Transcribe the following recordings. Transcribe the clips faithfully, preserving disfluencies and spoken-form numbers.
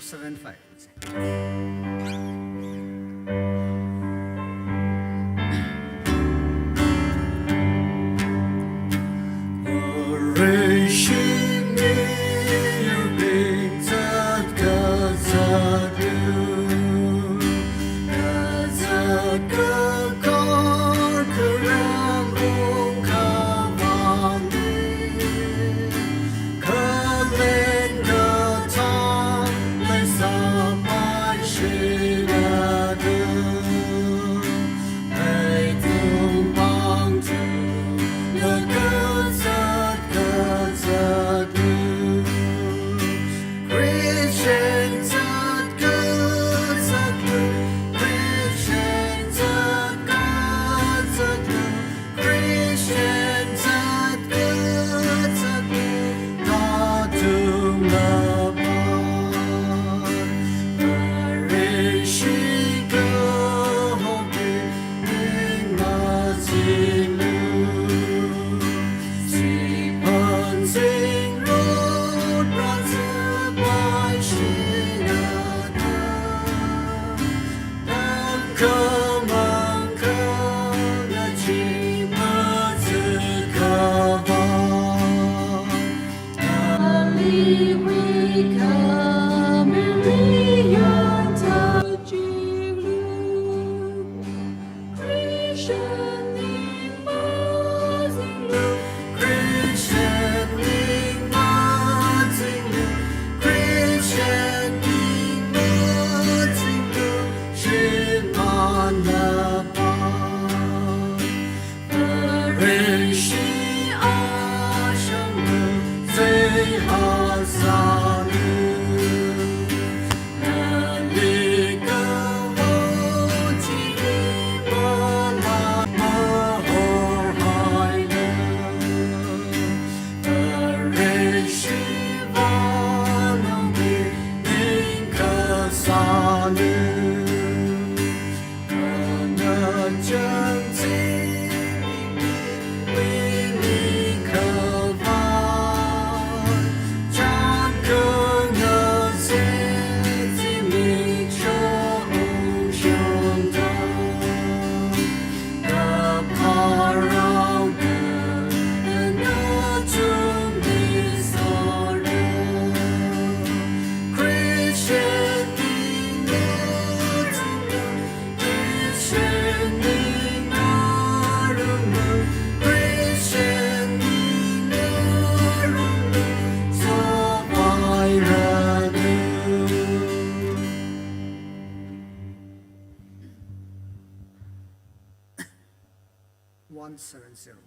seven five. One seven zero.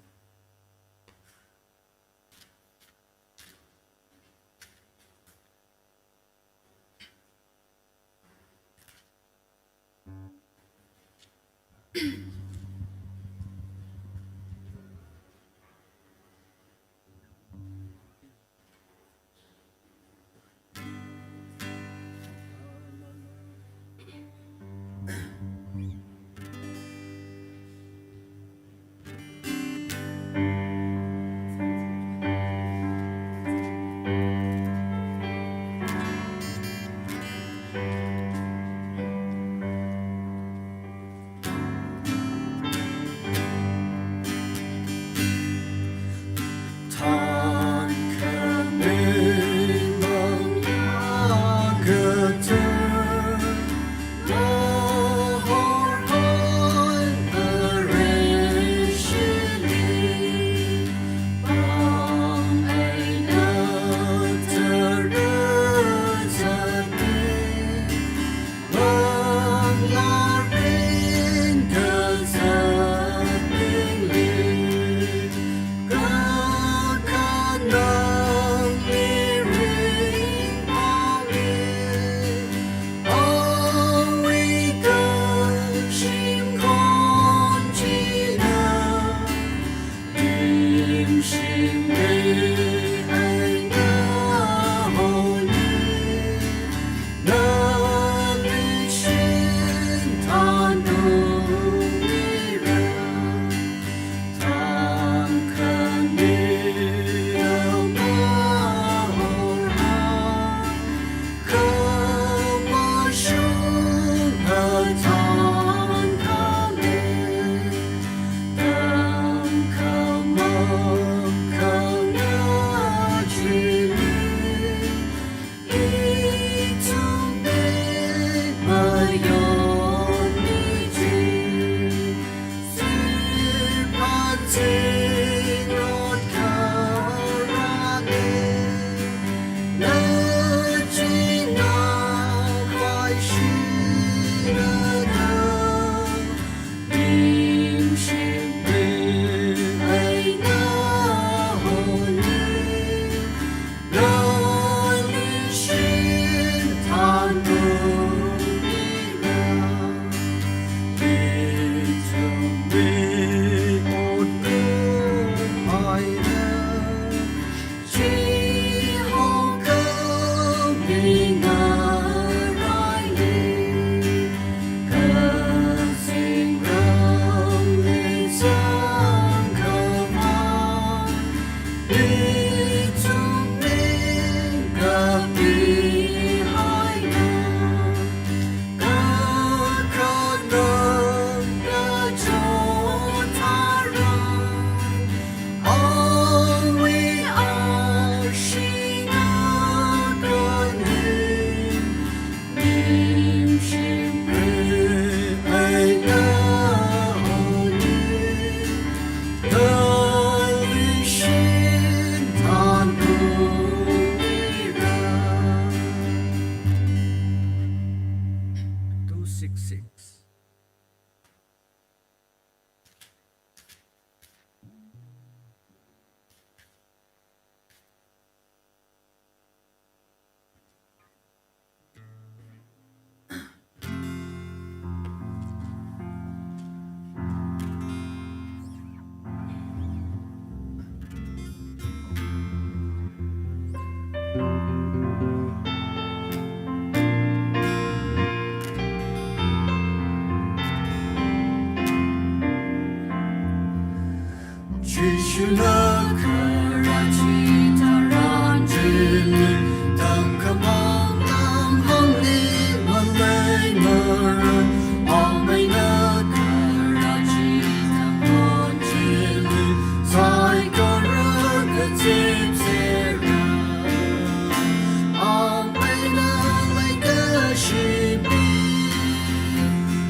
Two six six. Jishuna kharā chitharan chili, tangkhamang tamhāngli maleimara. Ameina kharā chitharan chili, saikora kazipsera. Ameina leikashibi,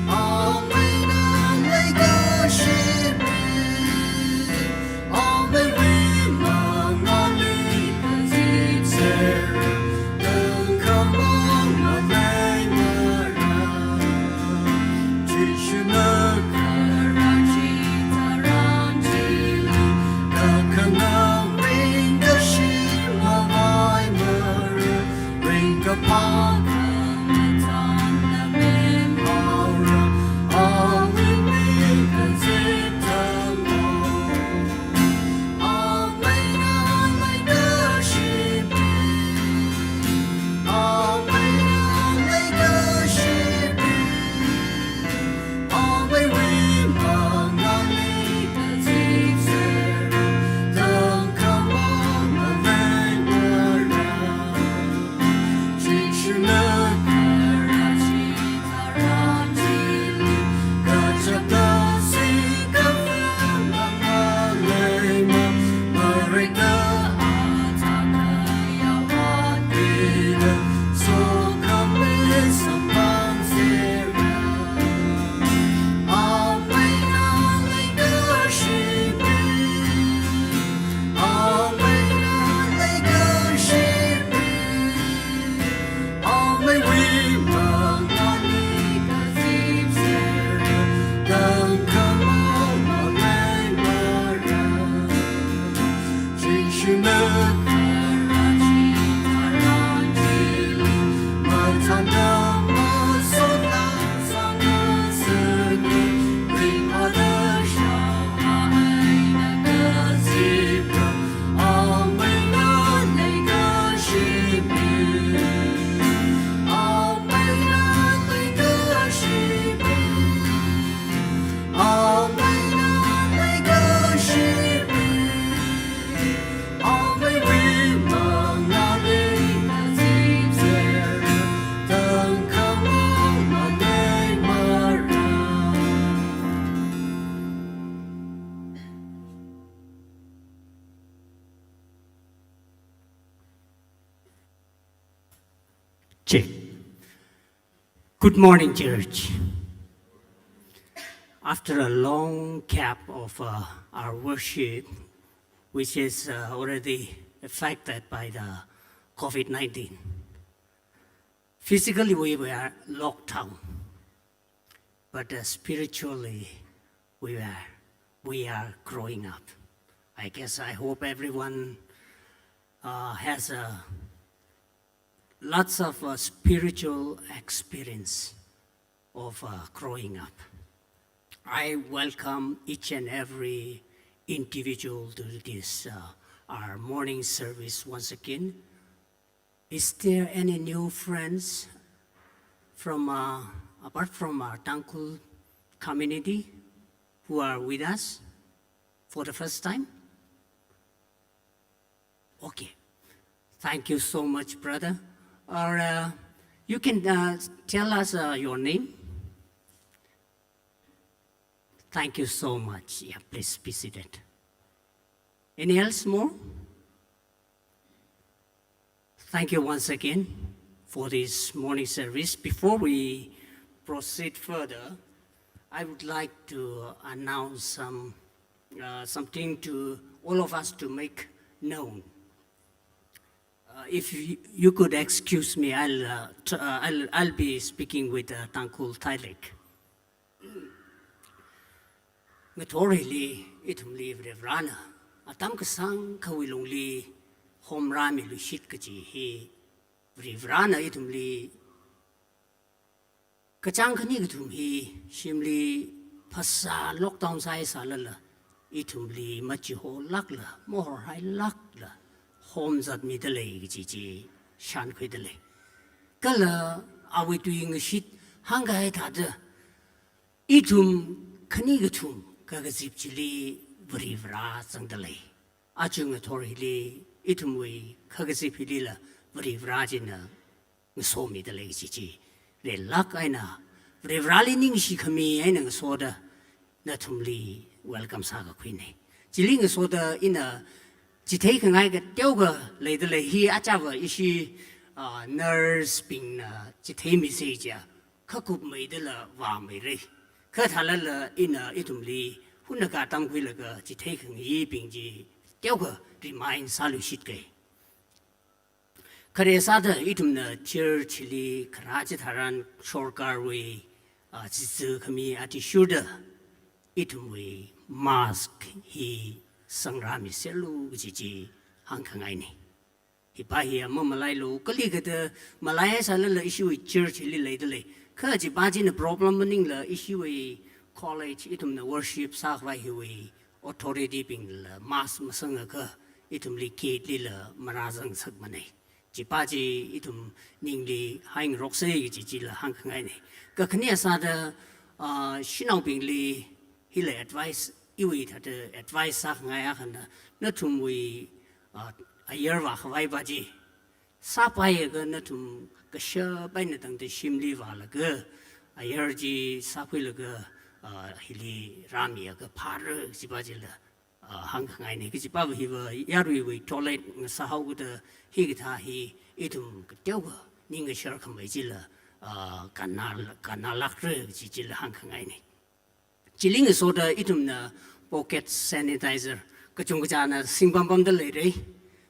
Ameina leikashibi, Ameiwui mangāli kazipsera, tangkhamang maleimara. Jishuna kharā chitharan chili, kakhanang ringkashi mavaimara. Ringkaphā khamathān lamemhaora, Awui mik kazip tanglo. Ameina leikashibi, Ameina leikashibi, Ameiwui mangāli kazipsera, tangkhamang maleimara. Jishuna kharā chitharanchili, kachapta singkafam mangā leima, marikta athā khayao athida, sokhami samphang sera. Ameina leikashibi, Ameina leikashibi, Ameiwui mangāli kazipsera, tangkhamang maleimara. Jishuna kharā chitharanchili, mathānda masotla sangna sani, ringphāda shaowa eina kazipra. Ameina leikashibi, Ameina leikashibi, Ameina leikashibi, Ameiwui mangāli kazipsera, tangkhamang maleimara. Check. Good morning, church. After a long gap of, uh, our worship, which is, uh, already affected by the COVID nineteen, physically we were locked down, but, uh, spiritually we were, we are growing up. I guess, I hope everyone, uh, has a lots of, uh, spiritual experience of, uh, growing up. I welcome each and every individual to this, uh, our morning service once again. Is there any new friends from, uh, apart from our Tangkhul community who are with us for the first time? Okay. Thank you so much, brother. Or, uh, you can, uh, tell us, uh, your name. Thank you so much. Yeah, please be seated. Any else more? Thank you once again for this morning service. Before we proceed further, I would like to announce some, uh, something to all of us to make known. Uh, if you, you could excuse me, I'll, uh, tr- uh, I'll, I'll be speaking with, uh, Tangkhul dialect. Ngathor hili ithumli Varivarana atam kasāngkhawui lungli homrāmiluishit kaji hi, Varivarana ithumli kachāng khani kathum hi shimli phasā lockdown sāhaisālala, ithumli machiholākla, mahorhailākla, homzatmidalei kaji chi shānkhuidalei. Kala awui tuingashit hāngkahai thāda, ithum khani kathum kakazip chili Varivara zangdalei. Aja ngathor hili ithumwui kakazip hilila Varivara china ngasomidalei kaji chi relāk eina, Varivarali ningshi khami eina ngasoda nathumli welcome sākakhuinei. Chili ngasoda ina chitheikhangai kateokha leidalei. Hi achava ishi, ah, nurse bingna chitheimisa jiakha kupmeidala vāmeirei. Kha thālala ina ithumli hunakha tamkhuilaga chitheikhangaibing chi teokha remind sāluishitkei. Khare sāda ithumna church li kharā chitharan sorkarwui, ah, chizi khami athishurda ithumwui mask hi sangrāmiserlu kaji chi hāngkhangainei. Hipa hi ama malailu, kalikada malaihaisālala ishiwui church hili leidalei. Kha chipa china problem maningla ishiwui college ithumna worship sākhavai hiwui authority bingla mask masangakha ithumli gate lila marāzangsakmanei. Chipa chi ithum ningli haingaroksei kaji chila hāngkhangainei. Kakhane sāda, ah, shanaobingli hila advice, iwui thāda advice sākhangai akhana, nathumwui, ah, ayar vākhavaipa chi sāpaiakha nathum kashap eina tangda shimli vālaga, ayar chi sākhuilaga, ah, hili rāmiakha phāra chipa chila, ah, hāngkhangainei. Kajipa hiva yaruiwui toilet ngasāhaokada hikathā hi ithum kateokha ningkashar khamei chila, ah, kannā, kannālākra kaji chila hāngkhangainei. Chili ngasoda ithumna pocket sanitizer kachungkachāna singpampamda leirei.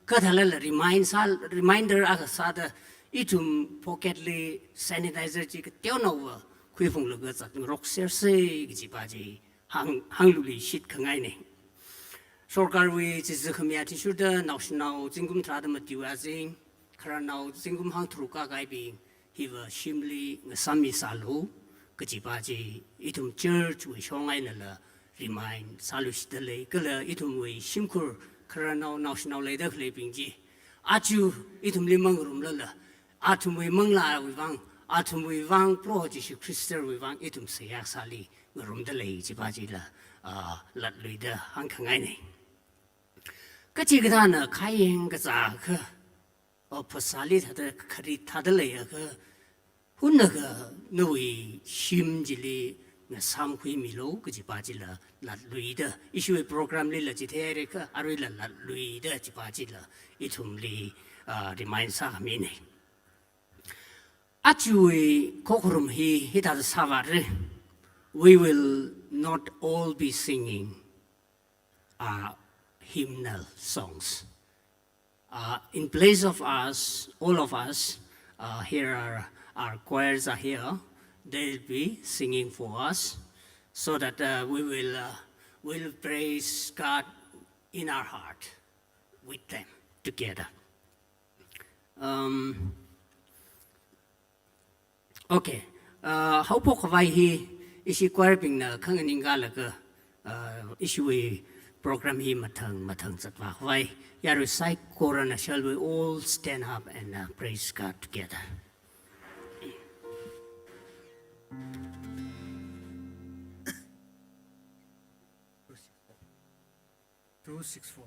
Kha thālala remind sā, reminder akha sāda ithum pocket li sanitizer chi kateonaova khuiphunglaga zatngaroksersei kajipa chi hāng, hāngluishit khangainei. Sorkarwui chizi khami athishurda naoshinao zingkum tharāda matiwui azing, khararnao zingkum hangtharuk kākahaibing hiva shimli ngasāmisālu kajipa chi ithum church wui shong einala remind sāluishitdalei. Kala ithumwui shimkhur khararnao naoshinao leida khaleibing chi aja ithumli mangarumlala, athumwui manglāwui vang, athumwui vang Proho Jishu Khristawui vang ithum seihā sāli ngarumdalei chipa chila, ah, latluida hāngkhangainei. Kachikathāna khayang kazākha, o, phasāli thāda kharit thāda leiakha, hunakha nawui shim chili ngasāmkhuimilu kajipa chila latluida, ishiwui program lila chitheihairakha aruila latluida chipa chila ithumli, ah, remind sāminei. Ajawui khokharum hi hithāda sāvāra. We will not all be singing, uh, hymnal songs. Uh, in place of us, all of us, uh, here are our choirs are here. They'll be singing for us so that, uh, we will, uh, will praise God in our heart with them together. Um, okay. Uh, haophok khavai hi ishi choir bingna khanganingkalaga, uh, ishiwui Program hi mathang mathang zatvākhavai. Yarui saikorana, shall we all stand up and, uh, praise God together? Two six four.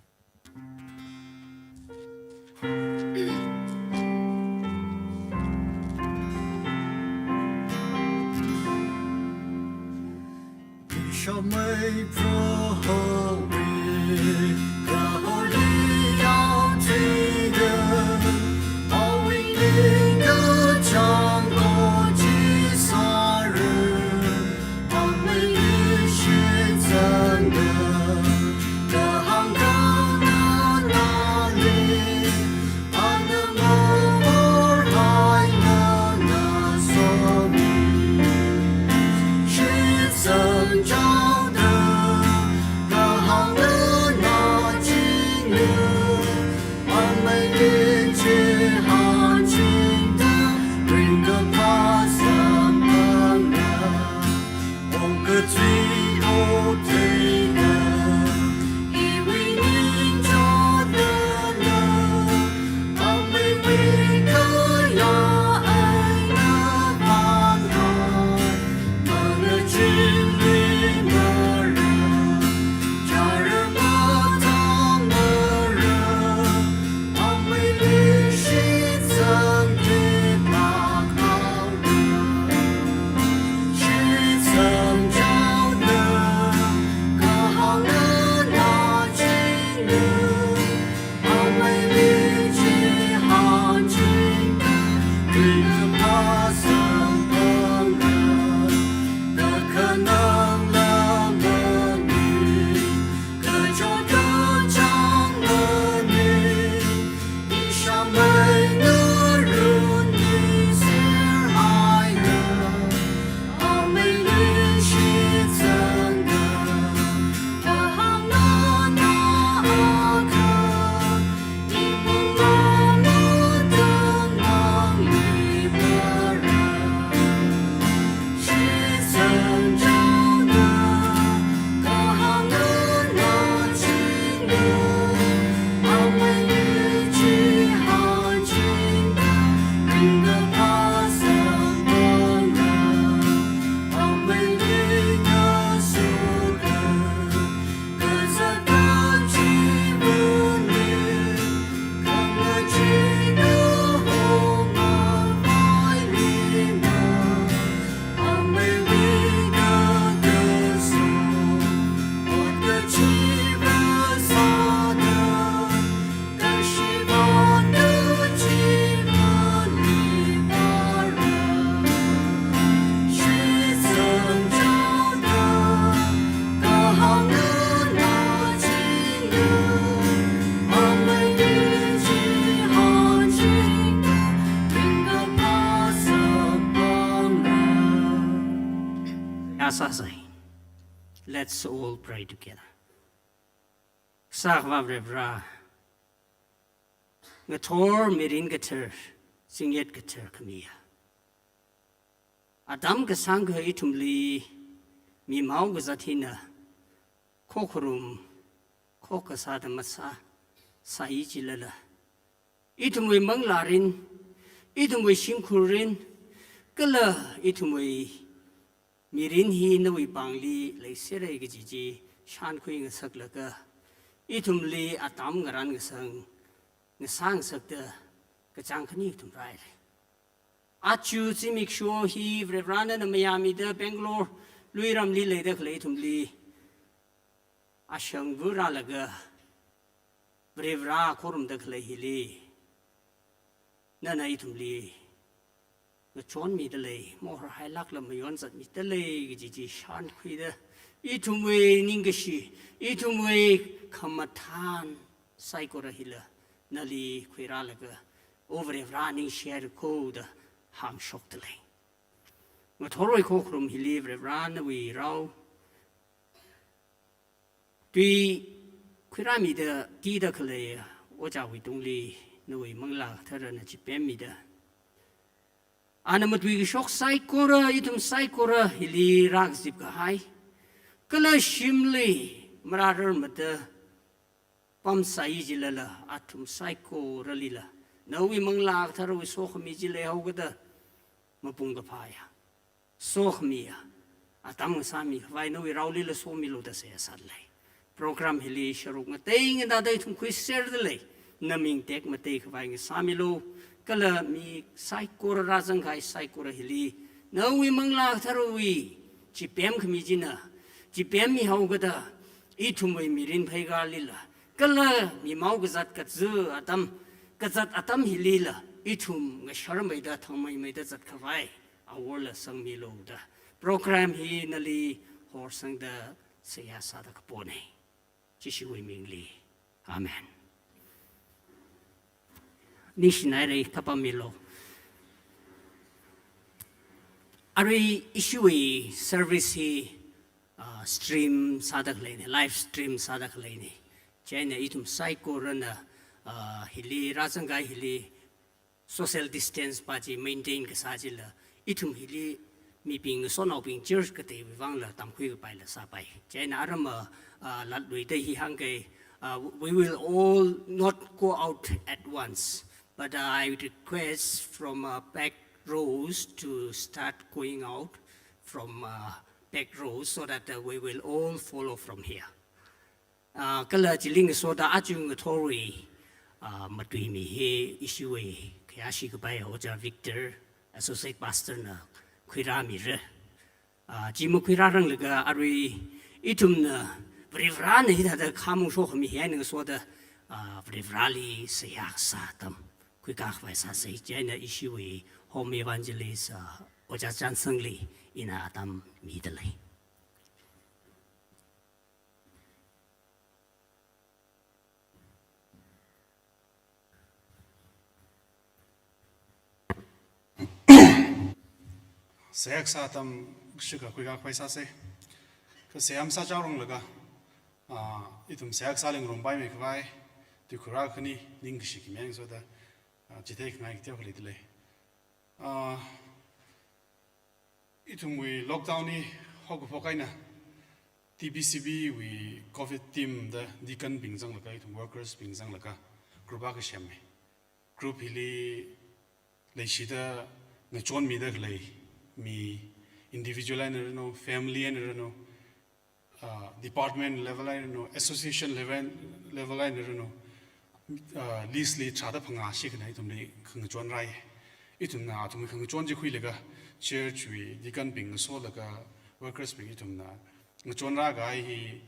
Asāsai. Let's all pray together. Kasā Akhava Varivara, ngathor mirin kathar, zingyet kathar khamiya, atam kasāngkha ithumli mimao kazat hina khokharum, khokkha sāda masā, sāi chilala, ithumwui manglārin, ithumwui shimkhurrin, kala ithumwui mirin hi nawui pāngli leisera kaji chi shānkhui ngasaklaga, ithumli atam ngaran ngasang, ngasang ngasakta kachāng khani ithum rāhaira. Aja zimiksho hi Varivara nana mayāmida Bangalore luiramli leida khalei ithumli ashangva rālaga Varivara khorumda khalei hili nana ithumli ngachonmida lei, mahorhailākla mayon zatmida lei kaji chi shānkhuida, ithumwui ningkashi, ithumwui khamathān saikora hila nali khuirālaga, O Varivara ningshihaira kho da hāngshokda lei. Ngathorwui khokharum hili Varivara nawui rao tui khuirāmida kida khalei ojāwui tungli nawui Manglā Katharana chipemmida, ana matuikashok saikora, ithum saikora hili rākazip kahai, kala shimli marārarmada pamsai jilala, athum saikoralila nawui Manglā Katharawui sokhami chi leihaokida, mapung kaphāya, sokhamiya atam ngasāmi khavai nawui raolila somilu da seihā sādalei. Program hili sharuk ngateingatei ithum khuiserdalei. Naming tekmatei khavai ngasāmilu. Kala mi saikora, rāzangkahai saikora hili nawui Manglā Katharawui chipemkhami china chipemmihaokida, ithumwui mirin pheikālila, kala mimao kazat kaza atam, kazat atam hilila ithum ngasharmeida thangmeimeida zat khavai aworla sangmilu da program hi nali horsangda seihā sāda kapona. Jishuwui mingli. Amen. Ningshinaira, kapammilu. Arui ishiwui service hi, ah, stream sāda khaleina, live stream sāda khaleina. Chieina ithum saikorana, ah, hili rāzangkahai hili social distance pa chi maintain kasā chila, ithum hili mibing, sonaobing church kateiwui vangla tamkhui kapaila sāpai. Chieina aram, ah, latluida hi hāngkei, ah, we will all not go out at once, but I request from, uh, back rows to start going out from, uh, back rows so that, uh, we will all follow from here. Ah, kala chili ngasoda aja ngathorwui, ah, matuimi hi ishiwui khayāshi kapai Ojā Victor, Associate Pastor na khuirāmira. Ah, chi makhuirāranglaga arui ithumna Varivarāna hithāda khamong shokhami hi eina ngasoda, ah, Varivarāli seihā kasā atam khuikā khavai sāsa. Chieina ishiwui Home Evangelist, ah, Ojā Chansangli ina atam midalei. Seihā kasā atam kashika khuikā khavai sāsa. Kha seihā masāchaoranglaga, ah, ithum seihā kasāli ngarumpai mi khavai, tuikhura khani ningkashi khami ngasoda, ah, chithei khangai kateokha leidalei. Ah, ithumwui lockdown hi haokaphok eina T B C B wui covid team da deacon bing zanglaga, ithum workers bing zanglaga group akha semmi. Group hili leishida ngachonmida khalei mi, individual eina ranu, family eina ranu, ah, department level eina ranu, association level, level eina ranu, ah, list li tharāda phangā shikhana ithumli khangachon rāi. Ithumna athumwui khangachon chi khuilaga, church wui deacon bing ngasolaga, workers bing ithumna ngachon rākahai hi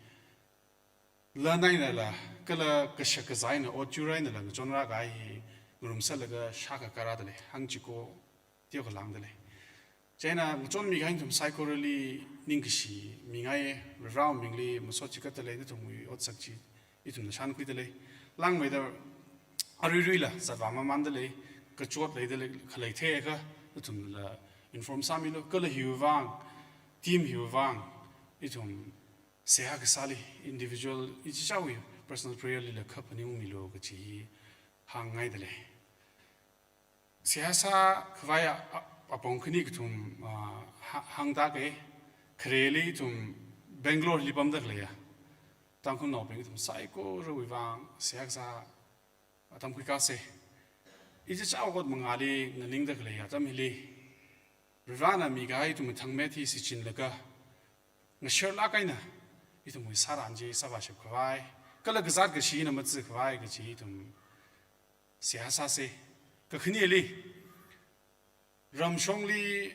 lan einala, kala kashak kazā eina, ot chur einala ngachon rākahai hi ngarumsālaga shākakā rādalei, hāngchiko teokha lāngdalei. Chieina ngachonmi kahai nathum saikorali ningkashi mingai, Varewui mingli masot chikatdalei, nathumwui otsak chi ithumna shānkhuidalei. Langmeida aruiruila zatvā mamandalei, kachot leidalei, khalei theiakha nathumla inform sāmilu, kala hiwui vang, team hiwui vang, ithum seihā kasāli, individual, ichichāwui personal prayer lila kha phaningungmilu kachi hi hāngngaidalei. Seihā sākhavai a, a, apong khani kathum, ah, ha-, hāngtākei, khareli ithum Bangalore li pamda khaleiya Tangkhulnaobing ithum saikorawui vang seihā kasā atam khuikāsa. Ichichāwui ot mangāli nganingda khaleiya atam hili, Varena mikahai ithumwui thangmet hi shichinlaga, ngasharlāk eina ithumwui sāran chi sāvāshap khavai, kala kazāt kashina mazi khavai kachi ithum seihā sāsa. Kakhaneli, ramshongli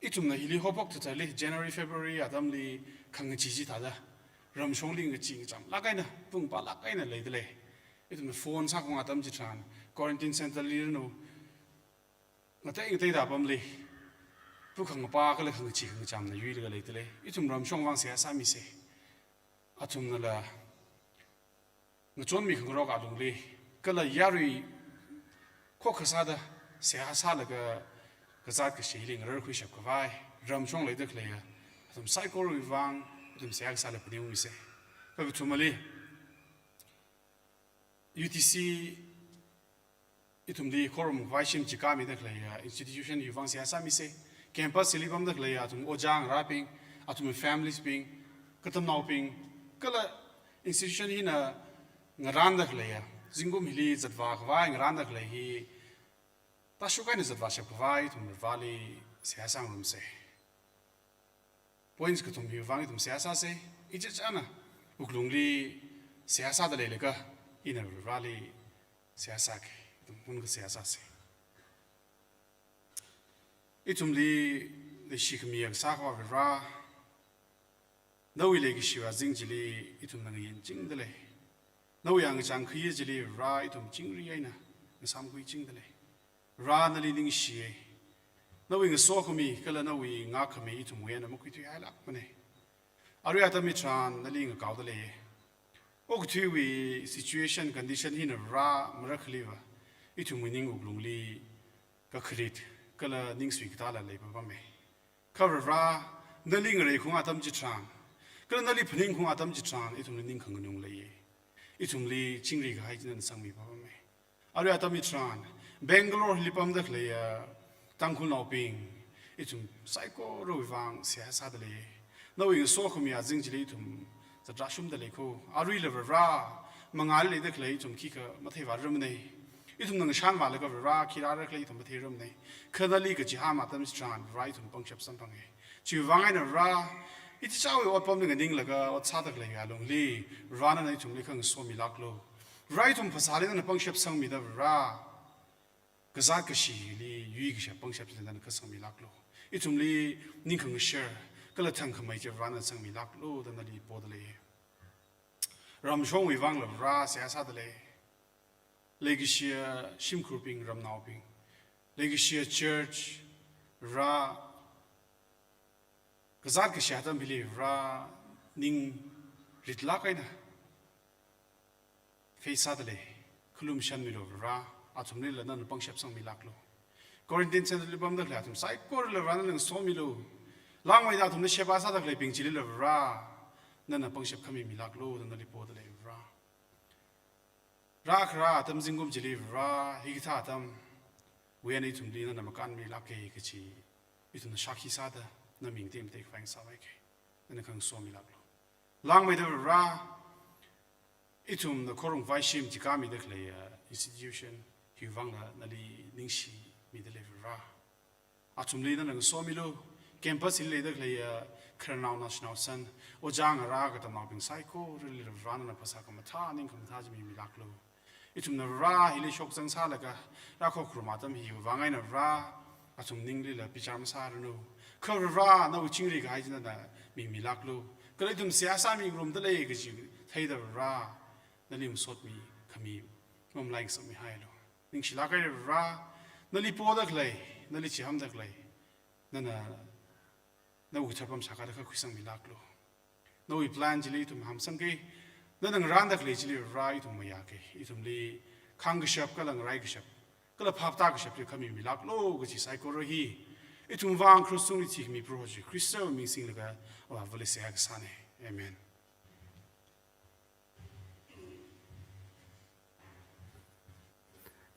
ithumna hili haophok thāthāli, January, February atamli khangachee chi thāda, ramshongli ngachee ngachamlāk eina, pungpālāk eina leidalei. Ithumna phone sākhaung atam chitharan, quarantine center li ranu, ngatei ngateida apamli, pu khangapā kala khangachee khangachamna yuilaga leidalei. Ithum ramshong vang seihā sāmisa. Athumnala ngachonmi khangarok alungli, kala yarui khokkha sāda seihā sālaga kazāt kashili ngararkhuishap khavai, ramshong leida khaleiya athum saikorawui vang, athum seihā kasāla phaningungmisa. Kakathumali, U T C ithumli khorum khavai shim chikāmida khaleiya institution hiwui vang seihā sāmisa. Campus hili pamda khaleiya athum ojā ngarābing, athum families bing, katamnaobing, Kala institution hina ngarānda khaleiya, zingkum hili zatvā khavai ngarānda khalei hi, tāshuk eina zatvāshap khavai ithum Vareli seihā sāngarumsa. Points kathum hiwui vang ithum seihā sāsa. Ichichāna wuklungli seihā sāda leilaga, ina Vareli seihā sāki. Ithum hunakha seihā sāsa. Ithumli leishikhami akha sākhavā Vare, nawui leikashiwui azing chili ithumna ngayinchingda lei. Nawui angachang khayi chili Vare ithum chingri eina ngasāmkhuichingda lei. Vare, nali ningshiya. Nawui ngasokhami kala nawui ngākkhami ithumwui eina makhuithuihailākmana. Arui atam hitharan nali ngakaoda leiya. Okathuiwui situation condition hina Vare marakhaliva, ithumwui ning wuklungli kakharit kala ningsui katāla leipapama. Kha Vare, nali ngareikhunga atam chitharan, kala nali phaningkhunga atam chitharan, ithumli ning khanganung leiya. Ithumli chingri kahai chi nana sangmipapama. Arui atam hitharan, Bangalore hili pamda khaleiya Tangkhulnaobing, ithum saikorawui vang seihā sāda lei. Nawui ngasokhami azing chili ithum zatrāshungda lei kho. Aruila Vare, mangāli leida khalei ithum khikha matheivārarmana. Ithumna ngashanvālaga Vare, khi rāra khalei ithum matheirarmana. Kha nali kachihān atam chitharan Vare ithum pangshap samphanga. Chiwui vang eina Vare, ichichāwui otpamli nganinglaga ot sāda khaleiwui alungli, Vare nana ithumli khangasomilāklu. Vare, ithum phasāli nana pangshap sangmida Vare, kazāt kashili yuikashap pangshap chili nana khasangmilāklu. Ithumli ning khangasher kala thangkhamei chi Vare nana sangmilāklu da nali poda lei. Ramshongwui vangla Vare seihā sāda lei. Leikashiya shimkhurbing, ramnaobing, leikashiya church, Vare, kazāt kashi atam hili Vare, ning ritlāk eina face sāda lei. Khalumshanmilu Vare, athumlila nana pangshap sangmilāklu. Quarantine centre li pamda khalei athum saikorala Vare nana ngasomilu. Langmeida athumna sheba sāda khaleibing chilila Vare, nana pangshap khamimilāklu da nali poda lei Vare. Rākharā atam zingkum chili Vare, hikathā atamwui eina ithumli nana makānmilāka kachi ithumna shākhi sāda, na ming tekmatei khavai ngasāvaika. Nana khangasomilāklu. Langmeida Vare, ithumna khorumkhavai shim chikāmida khaleiya institution hiwui vangla nali ningshimida lei Vare. Athumli nana ngasomilu. Campus hili leida khaleiya khararnao naoshinao san, ojā ngarā katamnaobing saikoralila Vare nana phasā khamathā, ning khamathā chi mimilāklu. Ithumna Vare hili shokzang sālaga rākhokharum atam hiwui vang eina Vare, athum ninglila bichar masāranu. Kha Vare, nawui chingri kahai chi nana mimilāklu. Kala ithum seihā sāmingarumda lei kachi theida Vare, nali masotmi khami mamalai ngasakmihailu. Ningshilāk haira Vare, nali poda khalei, nali chihānda khalei, nana nawui kathar pamshā kathāda khuisangmilāklu. Nawui plan chili ithum hamsangki, nana ngarānda khalei chili Vare ithum mayāki. Ithumli khāngkashap kala ngaraikashap kala phaptākashap chi khamimilāklu kachi saikora hi ithumwui vang krush tungli thikhami Proho Jesu Khristawui ming singlaga Avāvali seihā kasāna. Amen.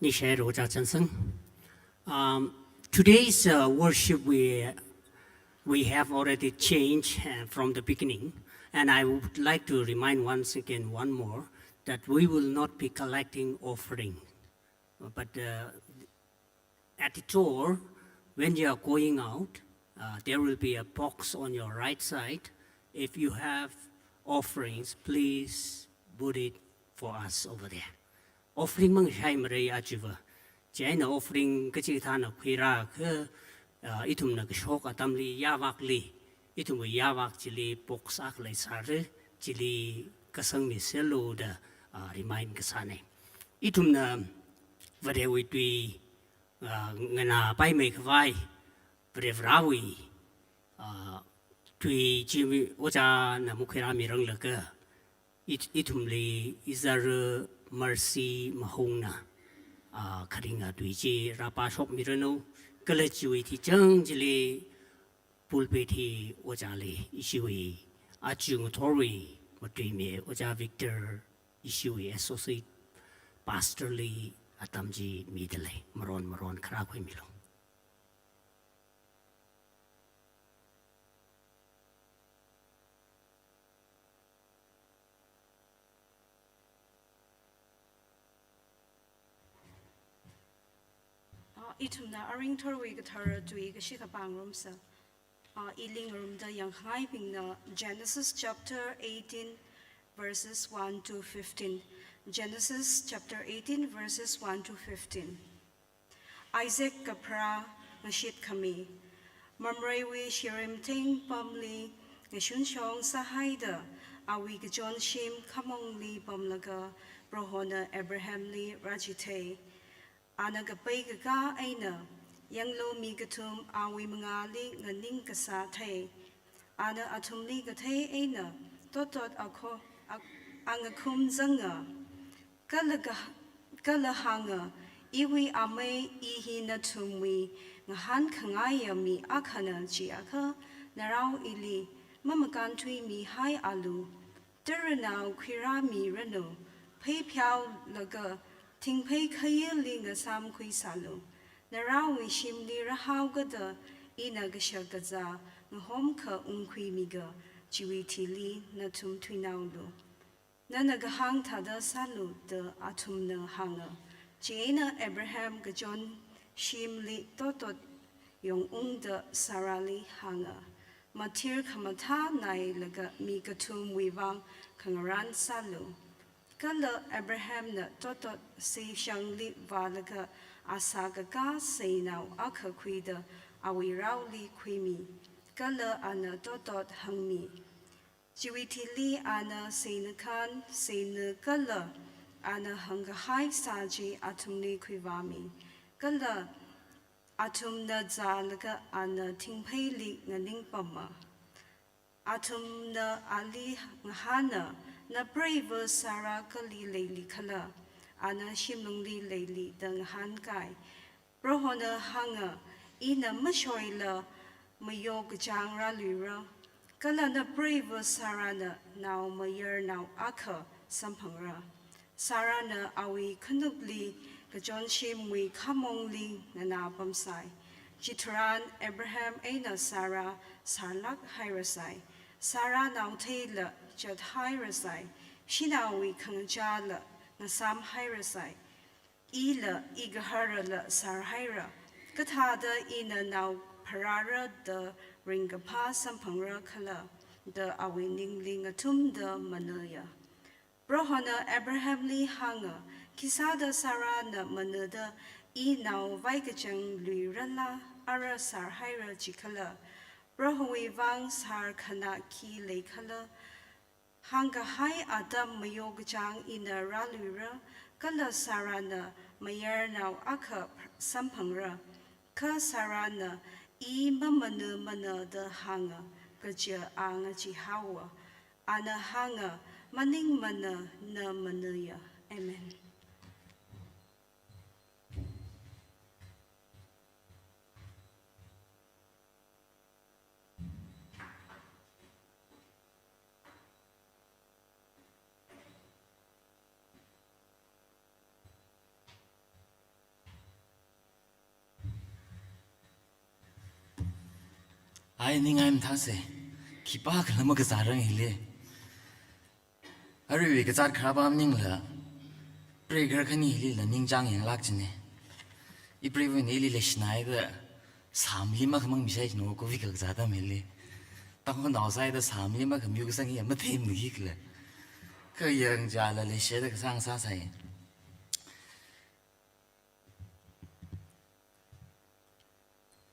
Ningshi haira Ojā Chansang. Um, today's uh, worship, we, we have already changed uh, from the beginning. And I would like to remind once again, one more, that we will not be collecting offering. But uh, at the door, when you are going out, uh, there will be a box on your right side. If you have offerings, please put it for us over there. Offering mangshai marai achiva. Chieina offering kachikathāna khuirākha, uh, ithumna kashok atamli yāvakli, ithumwui yāvak chili box akha leisāra, chili kasangmiserlu da, uh, remind kasāna. Ithumna Varewui tui, ah, nganāpaimei khavai, Vare Varewui, ah, tui chi mi ojāna makhuirāmiranglaga, it-, ithumli izar mercy mahungna, ah, kharinga tui chi rāpāshokmiranu, kala chiwui tichang chili pulpit hi ojāli ishiwui, aja ngathorwui matuimi Ojā Victor ishiwui Associate Pastor li atam chi mida lei, maron maron kharā khuimilu. Ithumna aringthorwui kathara tui kashi kapā ngarumsa. Ah, ili ngarumda yangkhangaibingna Genesis chapter eighteen, verses one to fifteen. Genesis chapter eighteen, verses one to fifteen. Isaac kapharā ngashit khami. Mamrewui shirim thingpamli ngashunshong sāhaida, awui kachonshim khamongli pamlaga, Prohona Abrahamli rāchithei. Ana kapai kakā eina, yanglu mi kathum awui mangāli nganing kasā thei. Ana athumli kathei eina, totot akho-, ak-, angakhum zanga. Kala ka-, kala hānga, iwui amei, i hi nathumwui ngahānkangaiya mi akhana chiakha, narao ili mamakānthuimihaialu. Taranao khuirāmiranu, phei pheolaga thingphei khayili ngasāmkhui sālu. Naraowui shimli rāhaokada ina kashak kazā ngahomkha ungkhuimiga, chiwui thili nathum thuinaolu. Nana kahāng thāda sālu, da athumna hānga. Chieina Abraham kachonshimli totot yongungda Sarahli hānga, mathir khamathā nailaga mi kathumwui vang khangarān sālu. Kala Abrahamna totot seishangli vālaga asā kakā seinao akha khuida awui raoli khuimi. Kala ana totot hangmi. Chiwui thili ana seinakhān, seina kala ana hāngkahai sā chi athumli khuivāmi. Kala athumna zālaga ana thingpheili nganingpama. Athumna ali ngahāna, napreiva Sarah kali leili khala? Ana shimlungli leili da ngahānkai. Prohona hānga, ina mashoila mayo kachāng rāluira. Kala napreiva Sarahna naomayarnao akha samphangra. Sarahna awui khanukli kachonshimwui khamongli nganā pamsai. Chitharan Abraham eina Sarah sārlāk hairasai. Sarah naotheila chathairasai. Shanaowui khangachāla ngasām hairasai. Ila igaharala sārhaira. Kathāda ina nao pharāra da ringkaphā samphangra khala, da awui ningli ngathumda manaya. Prohona Abrahamli hānga, khisāda Sarahna manada i nao vaikachang luirala ara sārhaira jikhala? Prohowui vang sārkhanā khi leikhala? Hāngkahai atam mayo kachāng ina rāluira, kala Sarahna mayarnao akha samphangra. Kha Sarahna, i mamanamana da hānga, kaja a ngacheehaowa. Ana hānga, maningmana, na manaya. Amen. Ai, ningai mathāsei. Khipākhala makazārang hili. Aruiwui kazāt khararpam maningla, preigakhani hilila ningchāng yanglāk jine. Ipreivana ili leishinaida, sāmali makhamang misai jino, kovi kakazā atam hili. Tangkhulnao sāida sāmali makhamiu kasang ya mathemna khikhala. Kha yangchāla leishida kasang sāsai.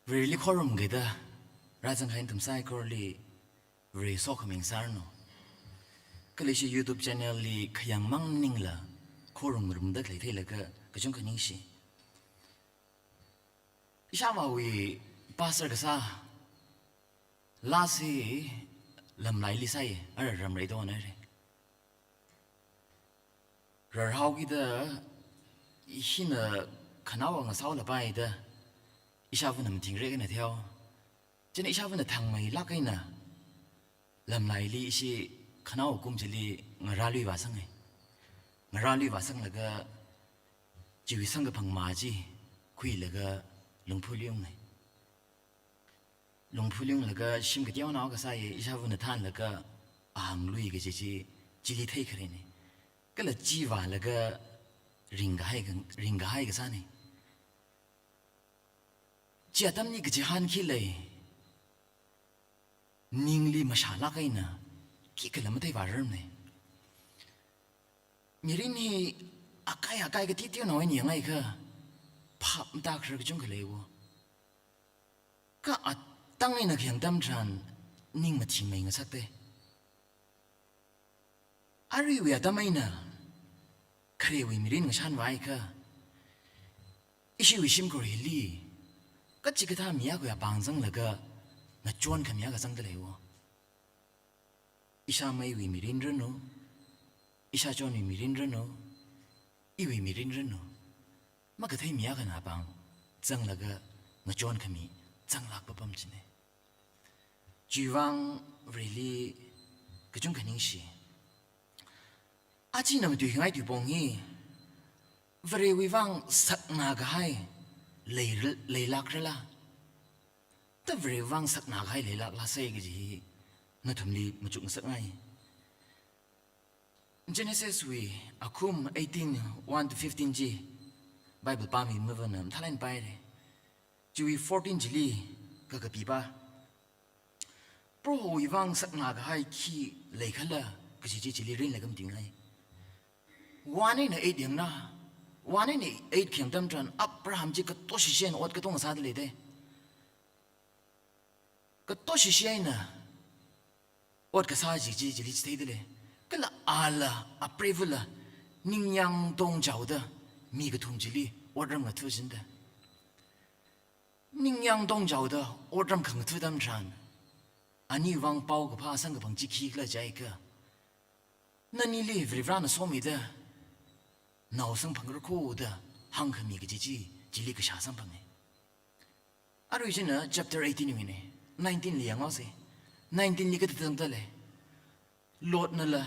Vareli khorumkida, rāzangkahai nathum saikorali Vare sokhami ngasāranu. Kala ishi YouTube channel li khayāngmang maningla, khorumrumda khalei theilaga kachungkha ningshi. Ishāvāwui pastor kasā, last hi Lamlaili sāi, ara Ramreidon haira. Rarhaokida, hina khanaowa ngasaolapaida, ishāvana mathingrekna theo. Chieina ishāvana thangmeilāk eina, Lamlaili ishi khanaowa kum chili ngarālui vāsangai. Ngarālui vāsanglaga, chiwui samkaphang mā chi khuilaga lungphu luingai. Lungphu luinglaga shim kateonaowa kasāya, ishāvana thānlaga ahānglui kaji chi, chili theikharena. Kala chi vālaga ringkahai ka, ringkahai kasāna. Chi atamli kachihān khi lei, ningli mashālāk eina khikhala matheivārarmana. Mirin hi akai akai kateo teonao eina yangakha phap matākharar kachungkha leiwo. Kha atang eina khayang atam tharan ning mathingmei ngasakta. Aruiwui atam eina kharewui mirin ngashanvāakha, ishiwui shimkhur hili kachikathā mi akhawui apāng zanglaga ngachon khami akha zangda leiwo. Ishāmeiwui mirin ranu, ishāchonwui mirin ranu, iwui mirin ranu, makathei mi akhana apāng zanglaga ngachon khami zanglāk papam china. Chiwuivang Vareli kachungkha ningshi. Aja ina matuikhangai tuipong hi, Varewui vang saknā kahai lei, leilākrala da Varewui vang saknā kahai leilākla sai kaji hi nathumli machuk ngasakngai. Genesis wui akhum eighteen, one to fifteen chi Bible pāmi mavana mathālāk eina pāhaira. Chiwui fourteen chili kakapi pā. Prohowui vang saknā kahai khi leikhala kaji chi chili rinlaga matuingai. One eina eight yangna, one eina eight khayang atam tharan Abraham chi kato shishiya ot katonga sāda leida. Kato shishiya eina ot kasā chi chi chili chitheida lei. Kala ala, apreivāla, ningyāng tongchaoda mi kathum chili otram ngatha chinda. Ningyāng tongchaoda otram khangatha atam tharan, aniwui vang paokaphā samkaphang chi khikhala jiakha, nanili Varivarana somida nao samphangrar kho da hāngkhami kaji chi chili kashā samphanga. Arui china chapter eighteen wui eina nineteen li yanghaosa. Nineteen li kathāda zangda lei. Lotnala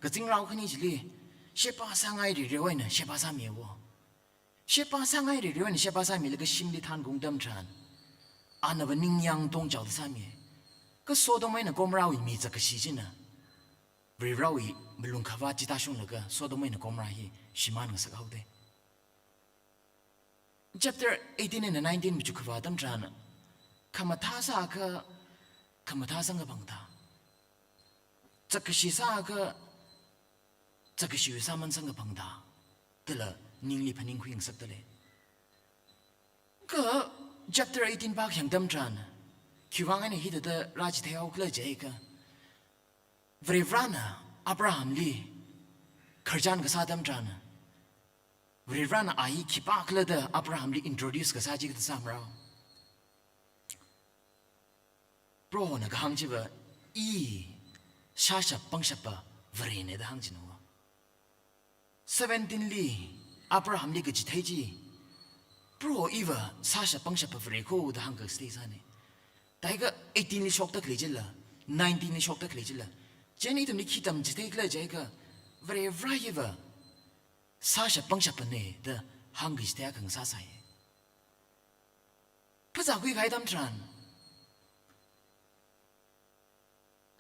kazingrao khani chili sheba sāngai rireo eina sheba sāmiwo. Sheba sāngai rireo eina sheba sāmilaga shimli thānkhaung atam tharan, anava ningyāng tongchaoda sāmi. Kha Sodom eina Gomorrahwui mi chakkashi china Varivarawui malung khavāt chi tāshunglaga Sodom eina Gomorrah hi shimān ngasakhaoda. Chapter eighteen eina nineteen machukkhavā atam tharan, khamathā sāakha khamathā samkaphang thā, chakkashi sāakha chakkashiwui sāman samkaphang thā, dala ningli phaningkhui ngasakda lei. Kha chapter eighteen pākhayang atam tharan, khiwuivang eina hithāda rāchitheihaokhala jiakha, Varivarana Abrahamli khararchan kasā atam tharan, Varivarana a hi khipākhala da Abrahamli introduce kasā chi kathāda sāmarao. Prohona kahāng chiva, I sāshap pāngshapa Varena da hāngchina. Seventeen li Abrahamli kachithei chi, Proho iva sāshap pāngshapa Vare kho da hāngkasā sāna. Thākha eighteen li shokta khalei chila, nineteen li shokta khalei chila, chieina ithumli khi tamchitheikhala jiakha, Varivara hiva sāshap pāngshapana da hāngkachithei akha ngasāsai. Phazā khuikahai atam tharan,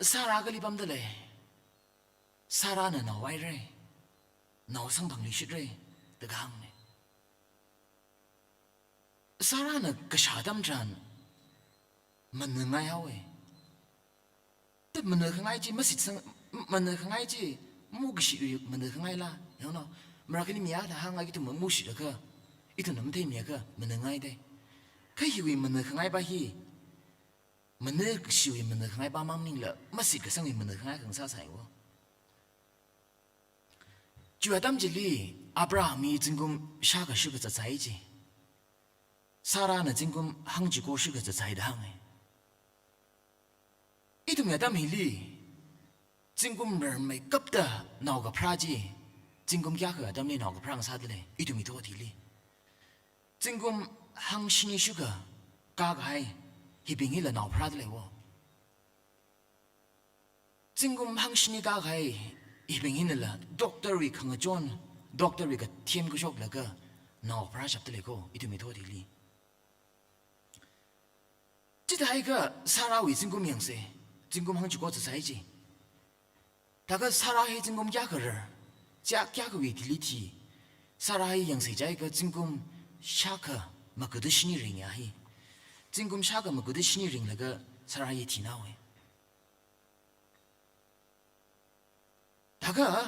Sarah kali pamda lei. Sarahna nao vaira, nao samphangluishitra da kahāngna. Sarahna kashā atam tharan mana ngaihaowa. Thā mana khangai chi mashitsang, mana khangai chi mukashitwui mana khangaila, yanglu. Marakhali mi akhana hānga ithum mamushitlaga, ithumna matheimiakha mana ngaida. Kha hiwui mana khangai pa hi, mana kashiwui mana khangai pa mang maningla, mashitkasangwui mana khangai akha ngasāsaiwo. Chiwui atam chili Abraham hi zingkum shākha shikha zatsai chi, Sarahna zingkum hangchiko shikha zatsai da hānga. Ithumwui atam hili zingkum rarmeikapta nao kapharā chi, zingkum kayākha atamli nao kapharā ngasāda lei, ithumwui thot hili. Zingkum hangshini shikha kākahai hibing hila nao pharāda leiwo. Zingkum hangshini kākahai hibing hinala doctor wui khangachon, doctor wui kathem kashoklaga nao pharāshapda lei kho, ithumwui thot hili. Chithākha Sarahwui zingkum yangsa, zingkum hangchiko zatsai chi. Thākha Sarah hi zingkum kayākha rar, chiyākha kayākhawui thili thi, Sarah hi yangsa jiakha zingkum shākha magada shini ringyā hi. zingkum shākha makuda shini ringlaga Sarah hi thinaowe. Thākha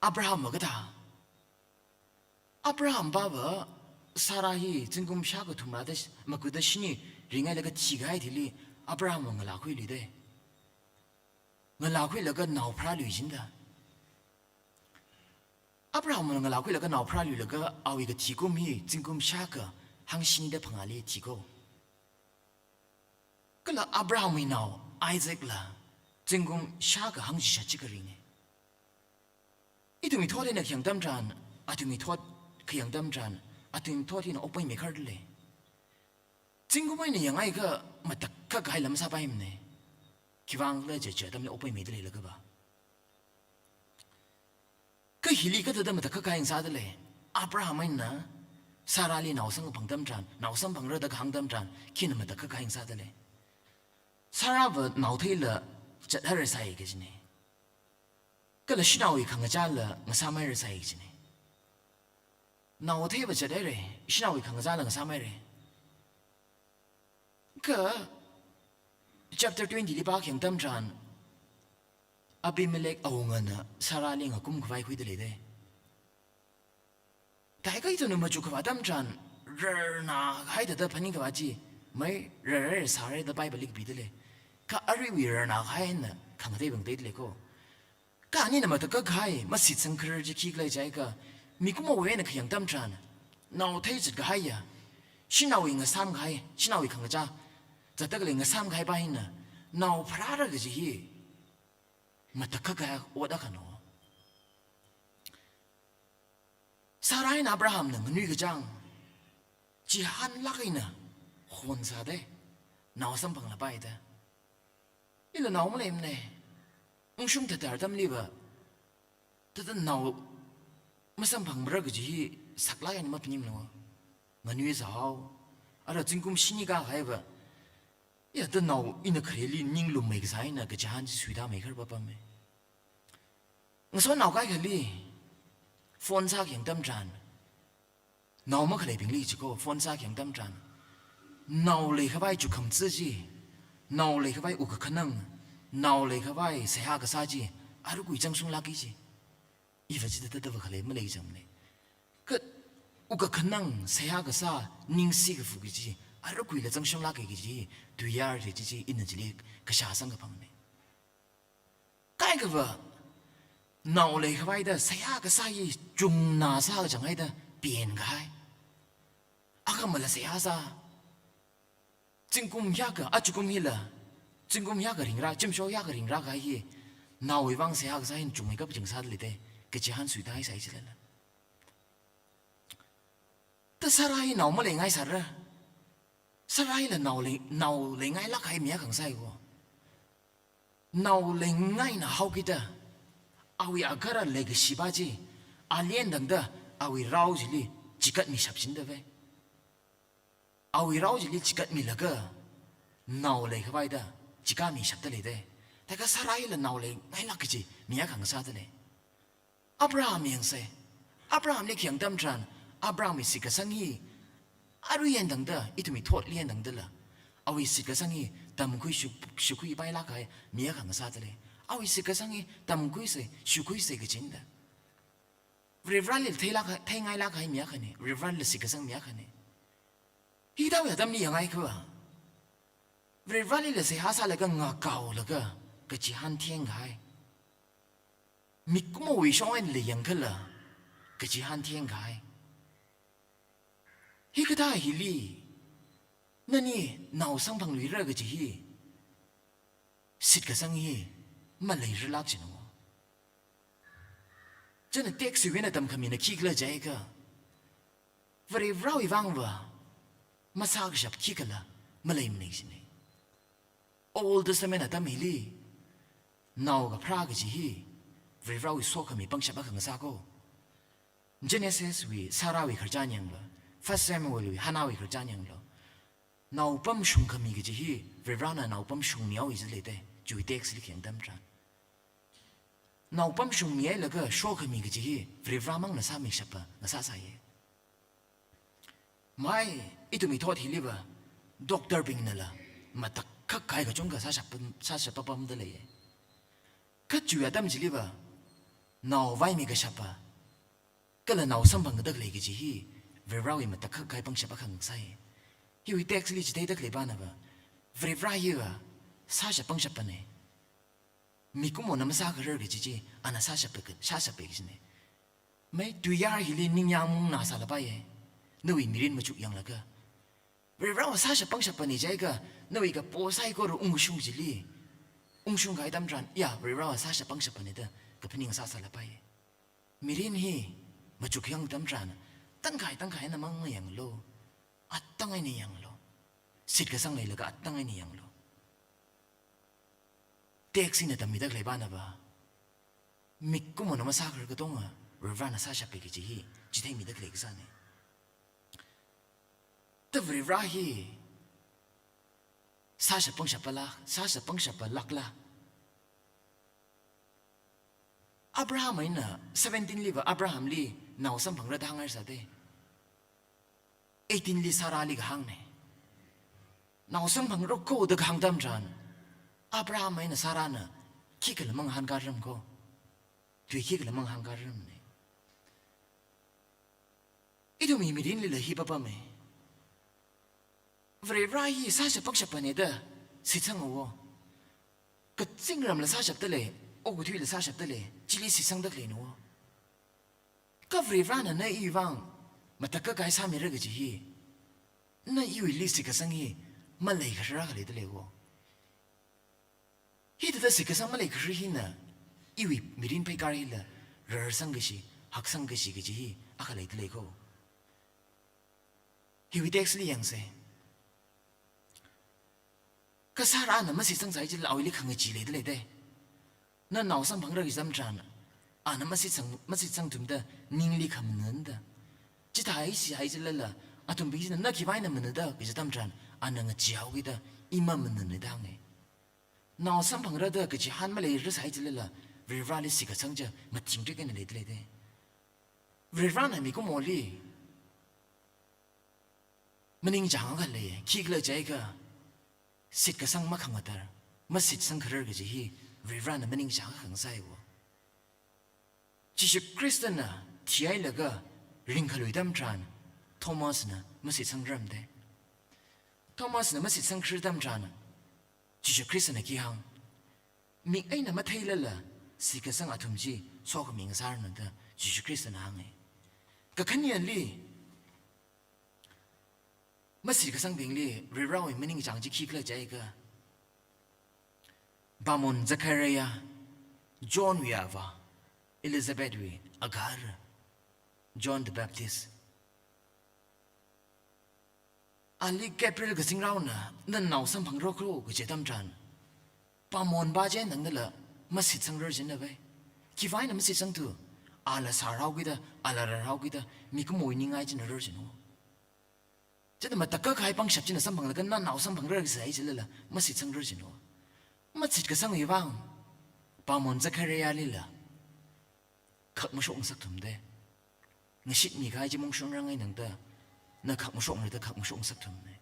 Abraham va kathā? Abraham pava Sarah hi zingkum shākha thumrada sh-, makuda shini ringhailaga thikahai thili Abraham va ngalākhuiluide. Ngalākhuilaga nao pharālui jida. Abraham va ngalākhuilaga nao pharāluilaga awui kathi kum hi zingkum shākha hangshini da phangāli thiko. Kala Abrahamwui nao Isaacla zingkum shākha hangshishat chi kharinge. Ithumwui thot eina khayang atam tharan, athumwui thot khayang atam tharan, athumwui thot hina okpaimei khardale. Zingkum eina yangakha matakhak kahai lam sāpaimane. Khiwuivang khala chiakha atamli okpaimeida leilakha va. Kha hili kathāda matakhak kahai sādale? Abraham eina Sarahli nao samkaphang atam tharan, nao samphangra da kahāng atam tharan, khina matakhak kahai sādale? Sarah va nao theila chathaira sai kajine. Kala shanaowui khangachāla ngasāmhaira sai kajine. Nao thei va chathaire, shanaowui khangachāla ngasāmhaire. Kha chapter twenty li pākhayang atam tharan, Abimelech awungana Sarahli ngakum khavai khuida leide. Thākha ithumna machukkhavā atam tharan, rarnā kahai thāda phaningkhavā chi, mai rarrai sārai da Bible li kapida lei. Kha aruiwui rarnā kahaina khangatei bang teida lei ko. Kha anina matakhak kahai, mashitsang kharar chi khikhala jiakha, mikumowui eina khayang atam tharan, nao theichat kahaiya, shanaowui ngasām kahai, shanaowui khangachā, zatda khalei ngasām kahai pa hina, nao pharāra kaji hi, matakhak kahai ot akhano. Sarah eina Abrahamna nganuikachāng, chihānlāk eina hon sāde, nao samphanglapai da. Ila nao maleimane, ungshung thāda atamli va, thāda nao masamphangra kaji hi saklāk eina maphaningmana. Nganuisāhao, ara zingkum shini kākahai va, ya thāda nao ina khareli ninglum meikasā eina kachihān chi suitāmeikharpa pame. Ngasotnao kaikhali, phone sākhayang atam tharan, nao makhaleibingli chiko, phone sākhayang atam tharan, nao leikhavai chukhamtsi chi, nao leikhavai wukkhanang, nao leikhavai seihā kasā chi, arukui changshunglāki chi. Iva chithāda va khalei maleichāmane. Kha wukkhanang, seihā kasā, ningshi kafu kaji chi, arukuila changshunglāki kaji, tuiyār chi chi, ina chili kashā samkaphangne. Kaikha va, nao leikhavaida seihā kasā hi chungna sākachang haida penkahai. Akhamala seihā sā. Zingkum hiyākha, achukum hila, zingkum hiyākha ringra, zimsho hiyākha ringra kahai hi, naowui vang seihā kasā hina chungmeikap ching sāda leide, kachihān suitāhaisai chilala. Thāda Sarah hi nao maleingaisāra. Sarah hila nao lei, nao leingailāk kahai mi akha ngasai ko. Nao leingaina haokida, awui agahara leikashi pa chi, ali eina tangda, awui rao chili chikatmishap chida ve. Awui rao chili chikatmilaga, nao leikhavaida, chikatmishapda leide. Thākha Sarah hila nao leingailāk kaji mi akha ngasāda lei. Abraham yangsei. Abrahamli khayang atam tharan, Abrahamwui shitkasang hi, arui eina tangda, ithumwui thotli eina tangdala, awui shitkasang hi tamkhui shu-, shukhuipailāk kahai mi akha ngasāda lei. Awui shitkasang hi tamkhuisei, shukhuisei kajida. Varivarali theilāk, theingailāk kahai mi akhane, Varivarali shitkasang mi akhane. Hithāwui atamli yangakha va, Varivaralila seihā sālaga ngakaolaga, kachihān thengkahai. Mikumowui shong einala yangkhala, kachihān thengkahai. Hikathā hili, nani nao samphangluira kaji hi, shitkasang hi maleiralāk jina. Chieina text wui eina tamkhamina khikhala jiakha, Varivarawui vang va masākashap khikhala maleimana jina. Old Testament atam hili, nao kapharā kaji hi Varivarawui sokhami pangshap akha ngasā ko. Genesis wui Sarahwui khararchan yanglu, First Samuel wui Hannahwui khararchan yanglu. Nao pamshungkhami kaji hi, Varivarana nao pamshungmihaowa jida leide, chiwui text li khayang atam tharan. Nao pamshungmihailaga sokhami kaji hi, Varivaramangna sāmishappa ngasāsāya. Mai, ithumwui thot hili va, Doctor bingnala matakhak kahai kachungkha sāshap, sāshap pamda leiya. Kha chiwui atam chiliva, nao vaimi kashapa, kala nao samphangda khalei kaji hi, Varivarawui matakhak kahai pangshap akha ngasai. Hiwui text li chitheida khalei pānava, Varivara hiva sāshap pangshapana. Mikumona masākharar kaji chi, ana sāshap ka, sāshap kajina. Mai tuiyār hili ningyāng maungna sālapaiya, nawui mirin machuk yanglaga. Varivarawa sāshap pangshapana jiakha, nawui kapo saikora ungshung chili, ungshung kahai atam tharan, ya, Varivarawa sāshap pangshapana da kaphaning sāsālapaiya. Mirin hi machuk yang atam tharan, tangkhai tangkhai eina mang yanglu, atang eina yanglu. Shitkasang leilaga atang eina yanglu. Text hina tammida khalei pānava, mikumona masākharar katonga Varivarana sāshapa kaji hi chitheimida khalei kasāna. Ta Varivara hi sāshap pangshapala, sāshap pangshapalākla. Abraham eina seventeen liva Abrahamli nao samphangra da hāngngaisāda. Eighteen li Sarahli kahāngna. Nao samphangra ko da kahāng atam tharan, Abraham eina Sarahna khikhala mangahānkāngaram ko. Tui khikhala mangahānkāngaramna. Ithumwui mirinlila hi papama. Varivara hi sāshap pangshapana da shitsanga wo. Kazingramla sāshapda lei, okathuila sāshapda lei, chili shitsangda khaleina wo. Kha Varivarana na iwui vang matakhak kahai sāmira kaji hi, na iwuili shitkasang hi maleikharar akha leida lei wo. Hithāda shitkasang maleikharar hina iwui mirin pheikar hila rarsang kashi, haksang kashi kaji hi akha leida lei ko. Hiwui text li yangsa. Kha Sarahna mashitsangsai chila awuili khangachee leida leida. Na nao samphangra kaji atam tharan, ana mashitsang, mashitsangthumda ningli khamananda. Chithāhaisi hai chilala, athumbing china na khiwui vang eina manada kaji atam tharan, ana ngacheehaokida, i mamanana da hānga. Nao samphangra da kachihān maleirasai chilala, Varivarali shitkasang chi mathingrik eina leida leida. Varivarana mikumoli maningchāng akha lei, khikhala jiakha, shitkasang makhangatar, mashitsangkharar kaji hi Varivarana maningchāng akha ngasai wo. Jishu Khristana thihailaga ringkhalui atam tharan, Thomasna mashitsangngaramda. Thomasna mashitsangkharar atam tharan, Jishu Khristana khi hāng, mik eina matheilala shitkasang athum chi sokhami ngasāranu da Jishu Khristana hānga. Kakhaneli, mashitkasangbingli Varivarawui maningchāng chi khikhala jiakha, Pāmon Zechariah, Johnwui ava, Elizabethwui agahara, John the Baptist. Ali Gabriel kazingraona, na nao samphangra ko kaji atam tharan, pāmonpa chieina nganala mashitsangrarchinna vai. Khiwui vang eina mashitsangthu, ala sārhaokida, ala rarhaokida, mikumowui ningai china rarchina wo. Chithāda matakhak kahai pangshap china samphanglaga na nao samphangra kasāi chilala, mashitsangrarchina wo. Mashitkasangwui vang, pāmon Zechariahlila khak mashokngasakthumda. Ngashitmi kahai chi maungshunrang eina da, na khak mashokngarada khak mashokngasakthumna.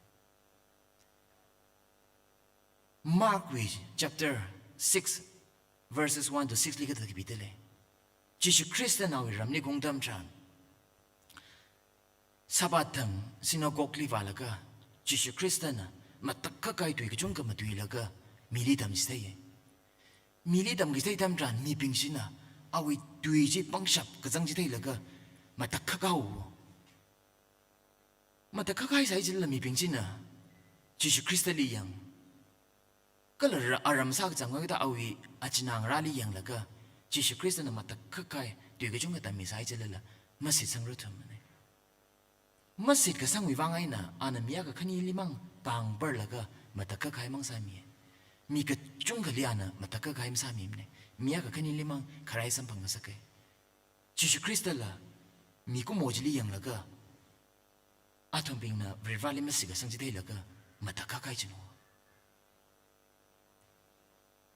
Markwui chapter six, verses one to six li kathāda kapida lei. Jishu Khristana awui ramli kung atam tharan, Sabbath thang synagogue li vālaga, Jishu Khristana matakhak kahai tui kachungkha matuilaga mili tamchitheiya. Mili tamkachithei atam tharan mibing china awui tui chi pangshap kazang chi theilaga matakhak haowa. Matakhak haisai chilala mibing china Jishu Khristali yang, kala ra-, aram sākazang haokida awui achinā ngarāli yanglaga, Jishu Khristana matakhak kahai tui kachungkha tammisai chilala mashitsangrarthumana. Mashitkasangwui vang eina ana mi akha khanilimang pāngparlaga matakhak kahai mang sāmiya. Mi kachungkhali ana matakhak kahai masāmimana. Mi akha khanilimang kharai samphangngasaka. Jishu Khristala mikumo chili yanglaga, athumbingna Varivarali mashitkasang chi theilaga matakhak kahai china wo.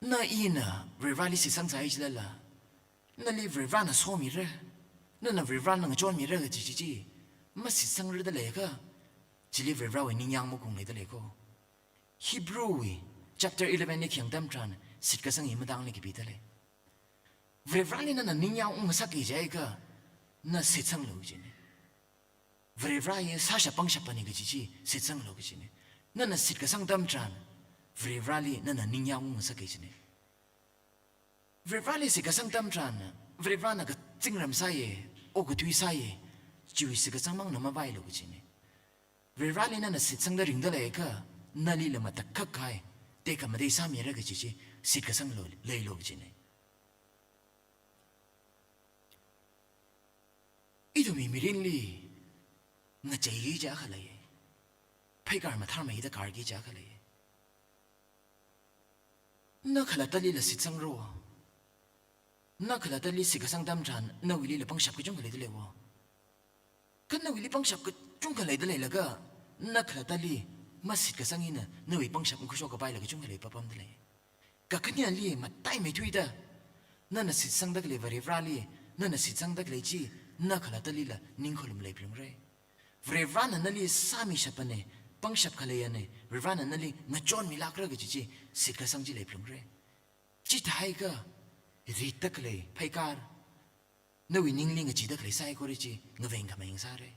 Na ina Varivarali shitsangsai chilala, nali Varivarana somira, nana Varivarana ngachonmira kaji chi chi mashitsangrada leiakha, Chili Varivarawui ningyāng maungleidalei ko. Hebrew wui chapter eleven li khayang atam tharan shitkasang hi matangli kapidalei. Varivarali nana ningyāng ungngasakki jiakha, na shitsanglu kajina. Varivara hi sāshap pangshap pana kaji chi shitsanglu kajina. Nana shitkasang atam tharan, Varivarali nana ningyāng ungngasakki kajina. Varivarali shitkasang atam tharan, Varivarana kazingram sāya, okathui sāya, chiwui shitkasang mangna mavailu kajina. Varivarali nana shitsangda ringda leiakha, nalila matakhak kahai tekhamatei sāmira kaji chi shitkasanglu, leilu kajina. Ithumwui mirinli ngacheiki jiakha lei. Pheikar matharmeida karki jiakha lei. Na khalattalila shitsangro. Na khalattali shitkasang atam tharan nawuilila pangshap kachungkha leidalei wo. Kha nawuili pangshap kachungkha leidaleilaga, na khalattali mashitkasang hina nawui pangshap makhuishok kapaila kachungkha leipapamdalei. Kakhaneli mataimeithuida, nana shitsangda khalei Varivarali nana shitsangda khalei chi, na khalattalila ningkhalum leiphalungra. Varivarana nali sāmishap pana, pangshap khaleiyana, Varivarana nali ngachonmilākra kaji chi shitkasang chi leiphalungra. Chithākha, ritda khalei pheikar, nawui ningli ngacheeda khalei saikora chi ngaveng khameng sāra.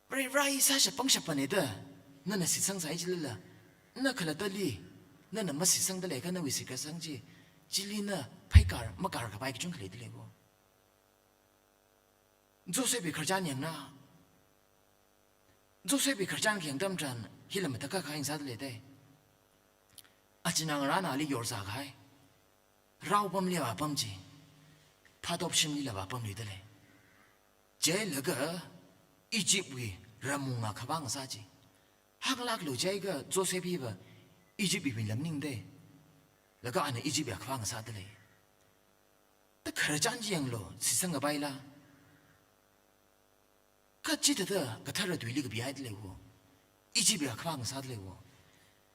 Varivara hi sāshap pangshap pana da nana shitsangsai chilala, na khalattali nana mashitsangda leiakha nawui shitkasang chi, chili na pheikar makar kapai kachungkha leidalei wo. Josephwui khararchan yangna. Josephwui khararchan khayang atam tharan hila matakhak kahai sādalei da. Achinā ngarāna ali yorzā kahai. Raopamli vāpam chi, phatop shimlila vāpamluidalei. Chilaga Egyptwui ramwui akhavā ngasā chi. Hānglāklu jiakha Joseph hiva Egyptwui milam maningda. Laga ana Egyptwui akhavā ngasādalei. Da khararchan chi yanglu, shitsang kapaila. Kha chithāda kathara tuili kapihaidalei wo. Egyptwui akhavā ngasādalei wo.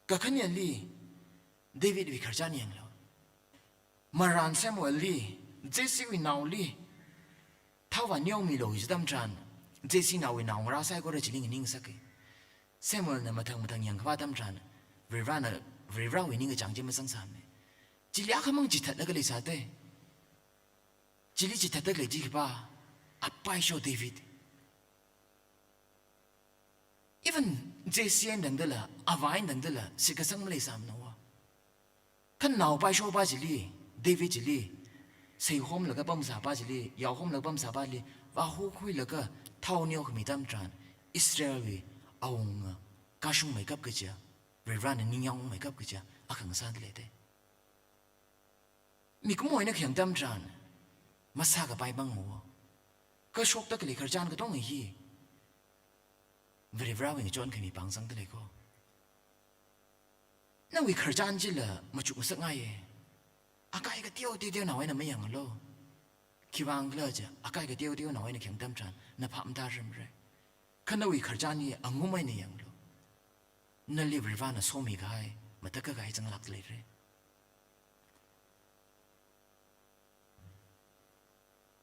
Kakhaneli Davidwui khararchan yanglu. Marān Samuelli, Jessewui naoli, thao vāneomilu kaji atam tharan, Jesse naowui naongarā saikora chili nganingsaka. Samuelna mathang mathang yangkhavā atam tharan, Varivarana, Varivarawui ningkachāng chi mazangsāmana. Chili akhamang chithatlaga leisāda. Chili chithatda khalei chi khipā, apaisho David. Even Jesse eina tangdala, avā eina tangdala, shitkasang maleisāmana wo. Kha naopaishopā chili, David chili, seihomlaga pamsāpā chili, yaohomlaga pamsāpā chili, vāhokhuilaga thao neokhami atam tharan, Israelwui awunga kashungmeikap kaja, Varivarana ningyāng ungmeikap kaja, akha ngasādalei da. Mikumo eina khayang atam tharan, masākapai mang wo. Kashokda khalei khararchan katonga hi, Varivarawui ngachonkhami pāng zangdalei ko. Nawui khararchan chila machuk ngasakngaiya. Akai kateo teoteo naowui eina mayanglu. Khiwuivang khala jiakha, akai kateo teoteo naowui eina khayang atam tharan, na phap matāramra. Kha nawui khararchan hi angum eina yanglu. Nali Varivarana somikahai, matakhak kahai zanglākda leira.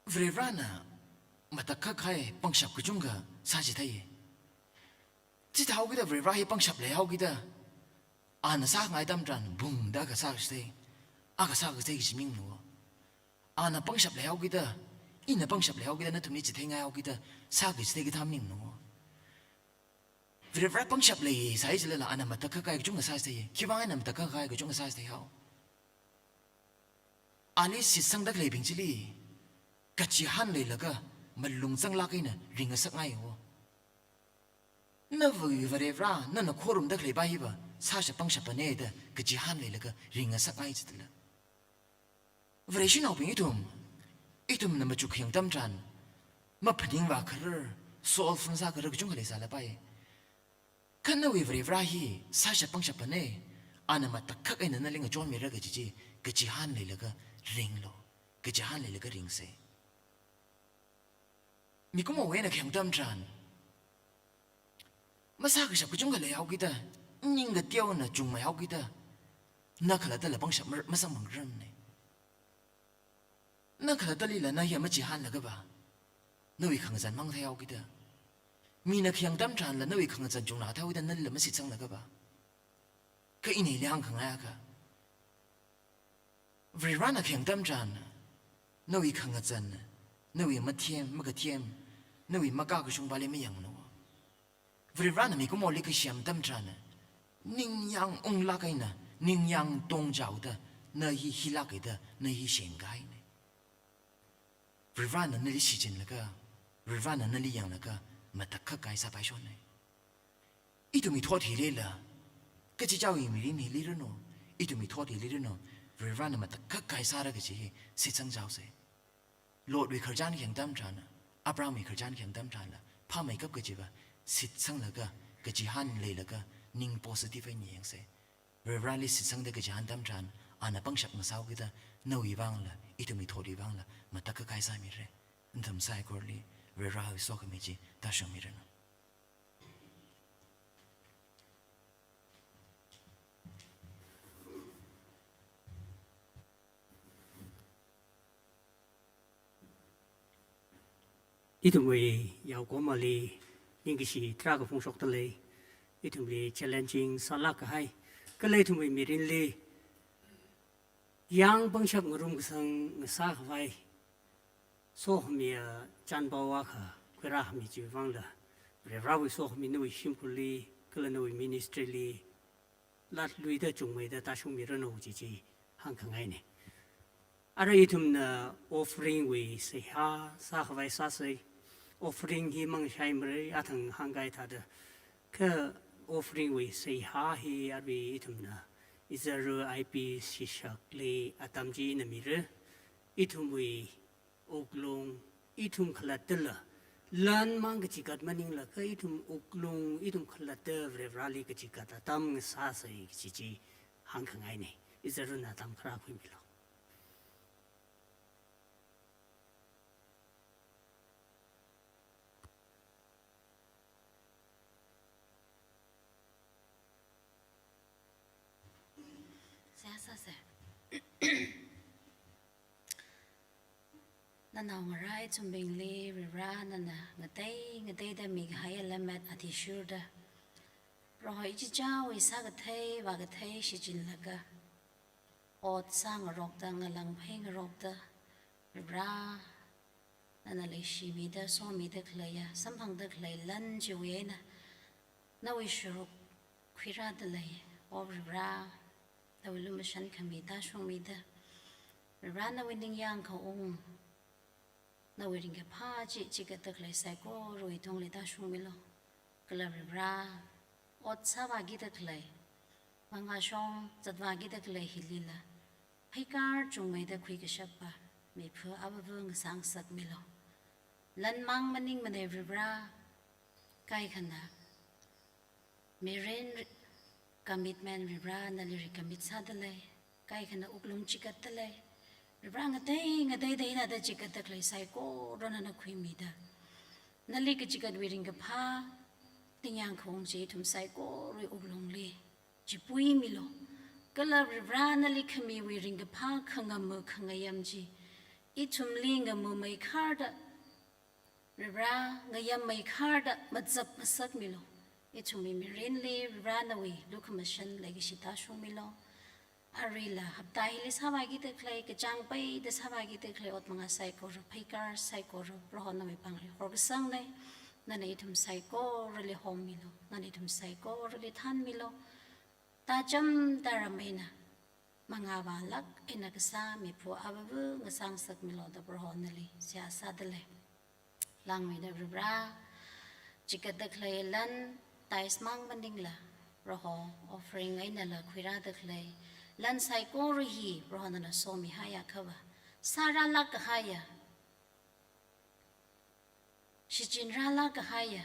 Varivarana matakhak kahai pangshap kachungkha sāchitheiya. Chithāhaokida Varivara hi pangshap leihaokida, ana sāngai atam tharan bungda akha sāchithei, akha sāchithei kaji maningmana wo. Ana pangshap leihaokida, ina pangshap leihaokida, nathumli chitheingai haokida, sāchithei kathā maningmana wo. Varivara pangshap leisai chilala ana matakhak kahai kachungkha sāchitheiya. Khiwuivang ana matakhak kahai kachungkha sāchitheihao? Ali shitsangda khaleibing chili kachihān leilaga malung zanglāk eina ringngasakngai wo. Nawui Varivara, nana khorumda khaleipa hiva sāshap pangshap pana da kachihān leilaga ringngasakngai chitla. Vareshinaobing ithum, ithumna machuk khayang atam tharan, maphaningvā kharar, soulful sā kharar kachungkha leisālapai. Kha nawui Varivara hi sāshap pangshap pana, ana matakhak eina nali ngachonmira kaji chi, kachihān leilaga ringlu, kachihān leilaga ringsa. Mikumowui eina khayang atam tharan, masākashap kachungkha leihaokida, ning kateona chungmeihaokida, na khalattala pangshap ma-, masāmangramana. Na khalattalila na hi machihānlaga va, nawui khangazan mang theihaokida, Mina khayang atam tharanla nawui khangazan chungna thāhaoda nala mashitsanglaga va. Kha ina hili hāngkhangai akha, Varivarana khayang atam tharan, nawui khangazan, nawui mathem, makathem, nawui makakashung pāli mayanglu. Varivarana mikumoli kashiyam atam tharan, ningyāng unglāk eina, ningyāng tongchaoda, na hi hilāk eina, na hi shengkahaina. Varivarana nali shichinlaga, Varivarana nali yanglaga, matakhak kahai sāpaishonna. Ithumwui thot hilila, kachichāwui mirin hili ranu, ithumwui thot hili ranu, Varivarana matakhak kahai sāra kaji hi shitsangchaosa. Lotwui khararchan khayang atam tharan, Abrahamwui khararchan khayang atam tharanla, phāmeikap kajiva shitsanglaga, kachihān leilaga, ning positive eina yangsa. Varivarali shitsangda kachihān atam tharan, ana pangshap ngasāhaokida, nawui vangla, ithumwui thotwui vangla, matakhak kahai sāmira. Nathum saikorali Varivarawui sokhami chi tāshungmiranu. Ithumwui yaokhomali ningkashi tarākha phongshokdalei. Ithumli challenging sālāk kahai, kala ithumwui mirinli yāng pangshap ngarumkasang ngasākhavai sokhamiya chānpao akha khuirākhami chiwui vangla, Varivarawui sokhami nawui shimkhurli, kala nawui ministry li, latluida chungmeida tāshungmiranu kaji chi hāngkhangaina. Arui ithumna offering wui seihā sākhavai sāsa. Offering hi mangshaimarei, athang hāngkahai thāda. Kha offering wui seihā hi arui ithumna izarui I P shishakli atam chi ina mira. Ithumwui wuklung, ithum khalattala, lan mang kachikat maningla, kha ithum wuklung, ithum khalatta Varivarali kachikat atam ngasāsa kaji chi hāngkhangaina. Izaruina atam kharā khuimilu. Seihā sāsa. Nanaongarā ithumbingli Varivara nana ngatei ngateida mikahaiya lemmet athishurda, Proho ichichāwui sākathei vākathei shichinlaga, ot sāngarokta, ngalāng pheingarokta, Varivara nana leishimida, somida khaleiya, samphangda khalei lan chiwui eina nawui shuruk khuirāda lei. O Varivara, nawui lumashan khami tāshungmida, Varivara nawui ningyāng kaung, nawui ringkaphā chi, chigatda khalei saikorawui tungli tāshungmilu. Kala Varivara, ot sāvākida khalei, mangāshong zatvākida khalei hilila, pheikar chungmeida khuikashapa miphu avava ngasāngasakmilu. Lan mang maningmana Varivara, kaikhana mirin ri-, commitment Varivara nali recommit sāda lei, kaikhana wuklung chigatda lei. Varivara ngatei ngateida hithāda chigatda khalei saikora nana khuimida, nali kachigatwui ringkaphā, ningyāng kaung chi ithum saikorawui wuklungli chipuimilu. Kala Varivara nali khamiwui ringkaphā khangama khangayam chi ithumli ngamameikharda, Varivara ngayammeikharda mazapngasakmilu. Ithumwui mirinli Varivara nawui lukhamashan leikashi tāshungmilu. Aruila hapta hili sāvākida khalei, kachāng peida sāvākida khalei ot mangā saikora, pheikar saikora, Proho nawui pāngli horkasangna. Nana ithum saikorali hommilu, nana ithum saikorali thānmilu. Tācham tāram eina, mangāvālāk eina kasā miphu avava ngasāngasakmilu da Proho nali seihā sāda lei. Langmeida Varivara, chigatda khalei lan, tithes mang maningla, Proho offering einala khuirāda khalei lan saikora hi Proho nana somihaiakhava, sārālāk kahaiya, shichinrālāk kahaiya